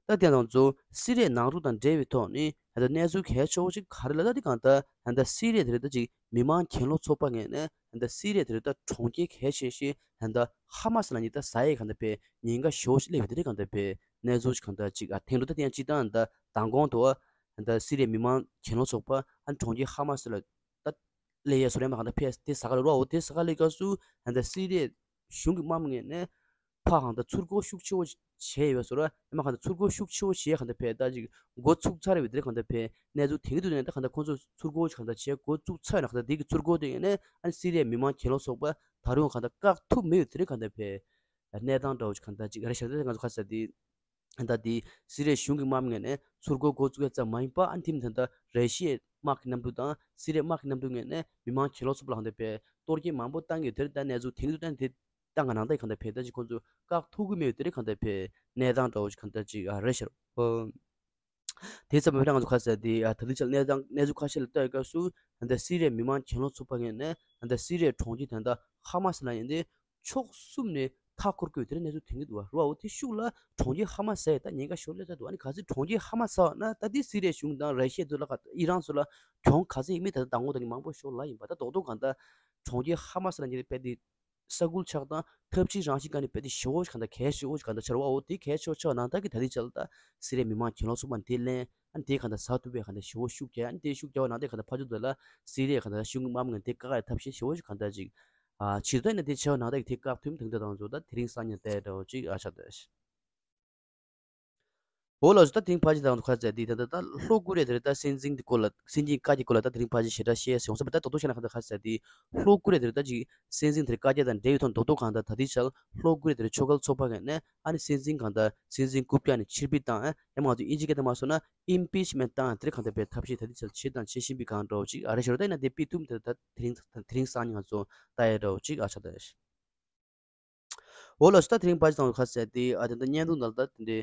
ད་དེ་དང་གཙོ་བོ་སི་རི་ཡའི་ནང་འཁྲུག་དང་འབྲེལ་བའི་ཐོག་ནས་ད་གནས་ཚུལ་གལ་ཆེ་བོ་ཅིག་ག་རེ་ལ་ད་དེ་གང་ད་ད་སི་རི་ཡ་དེར་ད་ཅིག་མི་མང་གྱེན་ལོག་ཚོགས་པ་ངོས་ནས་ད་སི་རི་ཡ་དེར་ད་གྲོང་ཁྱེར་གལ་ཆེ་ཤོས་ད་ཧ་མ་སི་ལ་ནི་ད་ཟ་ཡས་གང་ད་པའི་ཉེན་ཁ་ཞེ་པོ་ཅིག་སླེབས་པའི་དེ་རིང་གང་ད་པའི་གནས་ཚུལ་ཅིག་གང་ད་ཅིག་ཨ་ཐེངས་འགྲོ་ད་དེ་ཡང་ཅིག་ད་ད་མདང་དགོང་དུ་ད་སི་རི་ཡའི་མི་མང་གྱེན་ལོག་ཚོགས་པ་ཨ་གྲོང་ཁྱེར་ཧ་མ་སི་ལ་ད་ལས་ཡས་སོ་རེ་མ་གང་ད་ཕེ་དེ་ཟ་ག་ལ་རོ་འོ་དེ་ཟ་ག་ལས་སྐབས་སུ་ད་སི་རི་ཡའི་གཞུང་གི་དམག་མི་ངོས་ནས་ཕ་གང་ད་ཚུར་རྒོལ་ཤུགས་ཆེ་བོ་བྱས་ཡོད་སོ་ར་ཨ་མ་གང་ད་ཚུར་རྒོལ་ཤུགས་ཆེ་བོ་བྱས་གང་ད་ཕེ་ད་ཅིག་འགོ་ཚུགས་ཚར་བའི་དེ་གང་ད་ཕེ་གནས་ཚུལ་དེང་གི་དུས་ནས་ད་གང་ད་ཁོང་ཚོ་ཚུར་རྒོལ་གང་ད་བྱས་འགོ་བཙུགས་ཚར་ན་གང་ད་དེ་གི་ཚུར་རྒོལ་དེ་ངོས་ནས་ཨ་སི་རི་ཡའི་མི་མང་གྱེན་ལོག་ཚོགས་པ་ད་རུང་གང་ད་བཀག་ཐུབ་མེད་ཡོད་དེ་རིང་གང་ད་ཕེ་གནས་སྟངས་འདྲ་བོ་ཅིག་གང་ད་ཅིག་རེད་ཤག་ད་ང་ཚོ་ཁ་ས་དེ་ད་དེ་སི་རི་ཡའི་གཞུང་གི་དམག་མི་ངོས་ནས་ཚུར་རྒོལ་འགོ་བཙུགས་ཡ་ཙམ་མ་ཡིན་པ་ཨ་ཐིམ་ད་ད་རེ་ཤི་ཡའི་དམག་གི་གནམ་གྲུ་དང་སི་རི་ཡའི་དམག་གི་གནམ་གྲུ་ངོས་ནས་མི་མང་གྱེན་ལོག་ཚོགས་པ་ལ་གང་ད་ཕེ་གཏོར་སྐྱོན་མང་པོ་བཏང་ཡོད་དེ་རིང་ད་གནས་ཚུལ་དེང་དུས་ད་དེ་ད་ང་ནང་ད་གང་ལྟར་ཕེ་ད་ཅིག་ཁོང་ཚོ་བཀག་ཐུབ་ཀྱི་མེད་དེ་རིང་གང་ལྟར་ཕེ་གནས་སྟངས་འདྲ་བོ་ཅིག་གང་ལྟར་ཅིག་ཨ་རེད་ཤག་ཨོ། དེ་ཙམ་མ་ཕེ་ང་ཚོ་ཁ་ཟེར་དེ་ཨ་ད་ལྟའི་ཆར་གནས་སྟངས་གནས་ཚུལ་ཁ་ཤས་ལ་ལྟ་ཡི་སྐབས་སུ་ད་ལྟ་སི་རི་ཡའི་མི་མང་གྱེན་ལོག་ཚོགས་པ་ངོས་ནས་ད་ལྟ་སི་རི་ཡའི་གྲོང་ཁྱེར་ད་ལྟ་ཧ་མ་སི་ལ་ཡིན་ཏེ་ཕྱོགས་གསུམ་ནས་ མཐའ་འཁོར་དགོས་དེ་འདྲ་གནས་ཚུལ་ཐོན་གྱི་འདུག་བ། རེད་བ། འོ་དེ་ཤུགས་ལ་གྲོང་ཁྱེར་ཧ་མ་སི་ཡ་ད་ཉེན་ཁ་ཤོར་སླེབས་ཚར་འདུག་ཨ་ནི་གལ་སྲིད་གྲོང་ཁྱེར་ཧ་མ་སི་ཡ་ན་ད་དེ་སི་རི་ཡ་གཞུང་དང་ར་ཤི་ཡ་ཚོ་ལ་ཨི་རན་ཚོ་ལ་གྱོང་ག་ཚོད་ཡིན་མིན་ད་ལྟ་མདང་དགོང་དང་ཉིན་མང་པོ་ཤོར་ལ་ཡིན་པ། ད་རྡོག་རྡོག་གང་ལྟར་གྲོང་ཁྱེར་ཧ་མ་སི་ཡ་ལ་ཉེ་རེ་དཔེ་དེ་ས་ཁུལ་ཆགས་སྟངས་འཐབ་ཇུས་རང་བཞིན་གང་ནས་དཔེ་དེ་ཞེ་བོ་ཞིག་གང་ལྟར་གལ་ཆེ་བོ་ཞིག་གང་ལྟར་ཆགས་རེད་བ། འོ་དེ་གལ་ཆེ་བོ་ཆགས་ནང་ལྟར་གྱི་ད་ལྟའི་ཆར་ལ་ད་སི་རི་ཡའི་མི་མང་གྱེན་ལོག་ཚུགས་པ་དེ་ལེན། ཨ་ནི་དེ་གང་ལྟར་ཟ་ཐུབ་པའི་གང་ལྟར་ཞེ་བོ་ཤུགས་རྒྱག་ཨ་ནི་དེ་ཤུགས་རྒྱག་པ་ནང་ལྟར་གང་ལྟར་ཕར་ཕྱོགས་དེ་ལ་སི་རི་ཡའི་གང་ལྟར་གཞུང་དམག་མི་གང་དེ་བཀག་ཡ་ཐབས་ཤེས་ཞེ་བོ་ཞིག་གང་ལྟར་ཅིག་ཨ་བྱེད་དོན་ནི་དེ་ཆེ་བ་ནང་ལྟར་གྱི་དེ་བཀག་ཐུབ་མི་ཐུབ་འདི་དང་ཚོ་ད་དེ་རིང་སང་ཉིན་བལྟས་འདྲ་བོ་ཅིག་ཨ་ཆགས་འདུག་འོ་ལགས་སོ། ད་དེ་རིང་ཕལ་ཆེར་དང་ཁ་ཟེར་དེ་ད་ད་ད་ལྷོ་ཀོ་རི་ཡ་དེ་རེད། ད་སྲིད་འཛིན་དེ་སྐོར་ལ་སྲིད་འཛིན་བཀའ་རྒྱ་སྐོར་ལ་ད་དེ་རིང་ཕལ་ཆེར་ཞེ་དྲག་བཤད་ཡོང་ས་མེད། ད་རྡོག་རྡོག་བཤད་ན་གང་ལྟར་ཁ་ཟེར་དེ་ལྷོ་ཀོ་རི་ཡ་དེ་རེད། ད་ཅིག་སྲིད་འཛིན་དེར་བཀའ་རྒྱ་དང་འབྲེལ་ཡོད་ཐོག་རྡོག་རྡོག་གང་ལྟར་ད་དེ་ཆར་ལྷོ་ཀོ་རི་ཡ་དེར་ཆོལ་ཁ་ཚོགས་པ་གན་ནས་ཨ་ནི་སྲིད་འཛིན་གང་ལྟར་སྲིད་འཛིན་རྐུབ་བཀྱག་ནས་ཕྱིར་འབུད་བཏང་ཨ་ཡང་མ་ཚོ་ཨིན་ཇི་སྐད་དུ་མ་སོང་ན་ཨིམ་པིཆ་མེན་ཊི་བཏང་དེར་གང་ལྟར་པའི་ཐབས་ཤེས་ད་དེ་ཆར་བྱེད་དང་བྱེད་བཞིན་པའི་གང་འདྲ་བོ་ཅིག་ཨ་རེ་ཞོར་ད་ཡིན་ན་དེ་སྤེལ་ཐུབ་མི་དེ་ད་དེ་རིང་དེ་རིང་སང་ཉིན་ང་ཚོ་ལྟ་ཡ་འདྲ་བོ་ཅིག་ཨ་ཆགས་ད། འོ་ལགས་སོ། ད་དེ་རིང་ཕལ་ཆེར་དང་ཁ་ཟེར་དེ་ཨ་དེ་འདྲ་བརྙན་ཐུང་ནང་ལ་ད་དེ་འདྲའི་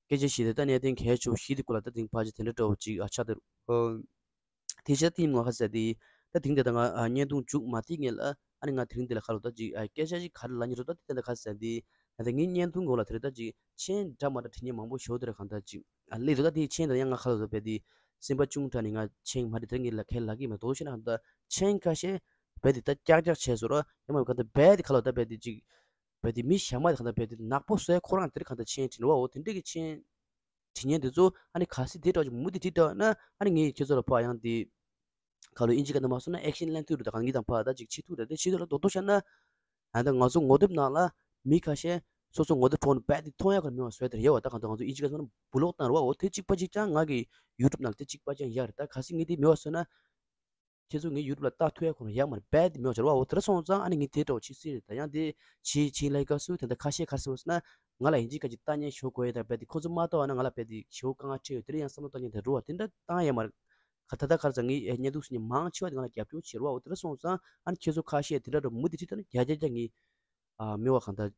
སྐད་ཆ་བཤད་དེ་ད་གནད་དོན་གལ་ཆེ་བོ་བཤད་དེ་སྐོར་ལ་ད་དེ་རིང་ཕལ་ཆེར་དེ་འདྲ་འདྲ་བོ་ཅིག་ཨ་ཆགས་དེ། ཨ་དེ་ཆ་དེ་ཡིན་ནོ་ཁ་ཟེར་དེ་ད་དེ་རིང་དེ་ད་ང་ཨ་བརྙན་ཐུང་མཇུག་མ་བསྡད་སྔོན་ལ་ཨ་ནི་ང་དེ་རིང་དེ་ལ་ཁ་ལོ་ད་ཅིག་ཨ་སྐད་ཆ་ཅིག་ག་རེ་ལབ་ཉེ་རོ་ད་དེ་ད་ཁ་ཟེར་དེ་ཨ་ད་ངའི་བརྙན་ཐུང་འོག་ལ་དེ་རེད་ད་ཅིག་མཆན་འདྲ་མ་འདྲ་བྲིས་མཁན་མང་པོ་ཞིག་དེ་རེད། གང་ལྟར་ཅིག་ཨ་ལས་དོ་ད་དེ་མཆན་དང་ཡང་ང་ཁ་ལོ་ད་བས་དེ་སེམས་པ་ཅུང་དྲག་ནས་ང་མཆན་མ་འདྲ་དེ་ངས་ལ་ཁས་ལ་གི་མ་དོ་ཤེ་ན་གང་ལྟར་མཆན་ཁ་ཤས་བས་དེ་ད་ཀྱག་ཀྱག་བྱས་སོ་ར་ཡང་མ་གང་ལྟར་བས་དེ་ཁ་ལོ་ད་བས་དེ་ཅིག་བས་དེ་མི་ཞག་མ་དེ་གང་ལྟར་བས་དེ་ནག་པོ་བཟོས་ཁོ་རང་དེར་གང་ལྟར་མཆན་བྲིས་ནོ་བ། འོ་དེ་འདྲས་ཀྱི་མཆན་བྲིས་མཁན་དེ་ཚོ་ཨ་ནི་གལ་སྲིད་དེ་འདྲ་ཅིག་མུ་མཐུད་བྲིས་འདྲ་ན་ཨ་ནི་ངས་ཁྱེད་ཚོ་ལ་ཕར་ཡང་དེ་ཁ་ལོ་ཨིན་ཇི་སྐད་དུ་མ་སོང་ན་ཨེག་ཤན་ལེན་ཐུབ་རེད། ད་གང་གི་དང་ཕར་ད་ཅིག་བྱེད་ཐུབ་རེད། དེ་བྱེད་ཐུབ་ལ་རྡོག་རྡོག་བཤད་ན་ཨ་ད་ང་ཚོ་ངོ་དེབ་ནང་ལ་མི་ཁ་ཤས་སོ་སོ་ངོ་དེབ་གྲོགས་ནས་བས་དེ་མཐོང་ཡག་གི་མི་བ་བཟོས་དེ་རེད་བ། ད་གང་ལྟར་ང་ཚོ་ཨིན་ཇི་སྐད་དུ་མ་སོང་ན་བུ་ལོག་བཏང་རེད་བ། འོ་དེ་གཅིག་པ་གཅིག་རྐྱང་ང་གི་ཡུ་ཊུབ་ནང་ལ་དེ་གཅིག་པ་རྐྱང་ཡག་རེད། ད་གལ་སྲིད་ངས་དེ་མི་བ་བཟོས་ན། ཁྱེད་ཚོ་ངའི་ཡུ་ཊུབ་ལ་ལྟ་ཐུབ་ཡ་ཁོ་རང་ཡག་མ་རེད། བས་དེ་མེད་བྱ་ར་བ། འོ་དེ་འདྲ་སོང་ཙང་ཨ་ནི་ངས་དེ་འདྲ་བོ་བྱེད་སྲིད་རེད། ད་ཡང་དེ་བྱེད་བྱེད་ལ་སྐབས་སུ་དེ་འདྲ་ཁ་ཤས་ཁ་ཤས་ཟེར་ན་ང་ལ་ཡིན་གཅིག་ཁ་ཅིག་ལྟ་ཉན་ཞོག་དགོས་ཡ། ད་བས་དེ་ཁོ་ཚོ་མ་ལྟ་བ་ན་ང་ལ་བས་དེ་ཞེ་བོ་དཀའ་ངལ་འཕྲད་ཡོད། དེ་འདྲ་ཡང་བསམ་བློ་གཏོང་ཉན་དེ་རུ་བ་དེ་འདྲ་བཏང་ཡ་མ་རེད། ག་ད་ལྟ་ག་རེ་ཟེར་ངས་བརྙན་ཐུང་ཟེར་ཉན་མང་ཆེ་བ་དེ་ང་ལ་རྒྱབ་སྐྱོར་བྱེད་ར་བ། འོ་དེ་འདྲ་སོང་ཙང་ཨ་ནི་ཁྱེད་ཚོ་ཁ་ཤས་དེ་འདྲ་འདྲ་མུ་མཐུད་བྲིས་ད་ན་རྒྱ་རྒྱ་རྒྱ་ངས་ཨ་མི་བ་གང་ལྟར།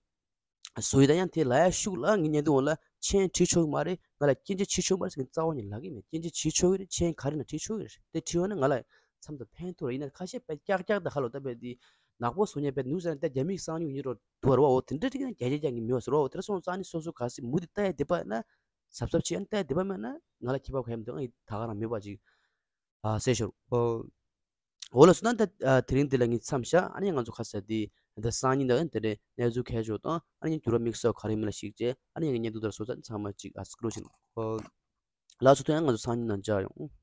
བཟོ་ཡི་ད་ཡང་དེ་ལ་ཡ་ཤུགས་ལ་ངའི་བརྙན་ཐུང་འོག་ལ་མཆན་བྲིས་ཆོག་གི་མ་རེད། ང་ལ་སྐྱོན་ཆ་བྱེད་ཆོག་གི་མ་རེད་ཟེར་ངས་རྩ་བ་ནས་ལབ་ཀྱི་མེད། སྐྱོན་ཆ་བྱེད་ཆོག་གི་རེད། མཆན་ག་རེ་ན་བྲིས་ཆོག་གི་རེད། དེ་བྲིས་པ་ན་ང་ལ་མཚམས་དང་ཕན་ཐོགས་རེད། ཡིན་ན་ཁ་ཤས་དཔེ་ཀྱག་ཀྱག་དང་ཧ་ལོ་ད་དཔེ་དེ་ནག་པོ་བཟོ་མཁན་དཔེ་ནུས་ཟེར་ན་ད་རྒྱ་མིའི་གསང་ཉུལ་ཡིན་རོ་འདུག་ར་བ། འོ་དེ་འདྲ་འགྲིག་ན་རྒྱ་རྒྱ་རྒྱ་ངས་མི་བ་ཟེར་བ། འོ་དེ་འདྲ་སོང་ཙང་ནི་སོ་སོ་ག་སྲིད་མུ་མཐུད་ལྟ་ཡ་བདེ་པ་ན་གཟབ་གཟབ་བྱེད་ཡ། ལྟ་ཡ་བདེ་པ་མེད་ན་ང་ལ་ཁྱད་པར་ག་ཡང་མི་འདུག་ཨ་ཡི་ད་ག་རང་མེད་པ་ཅིག་ཨ་ཟེར་ཤོར། ཨོ། འོ་ལགས་སོ། ད་ད་ཨ་དེ་རིང་འདི་ལ་ངས་མཚམས་བཞག་ཨ་ནི་ང་ཚོ་ཁ་གསལ་དེ་ད་སང་ཉིན་ད་དེ་འདྲའི་གནས་ཚུལ་གལ་ཆེ་བ་དང་ཨ་ནི་འགྱུར་བ་དམིགས་བསལ་ག་རེ་མིན་ལ་ཞིག་བྱས་ཨ་ནི་ངས་བརྙན་ཐུང་དེར་སོ་ཚ་ཚང་མ་ཅིག་ཨ་སྐུ་རོགས་བྱེད། ཨོ། ལགས་སོ། ད་ཡང་ང་ཚོ་སང་ཉིན་ནང་མཇལ་ཡོང་།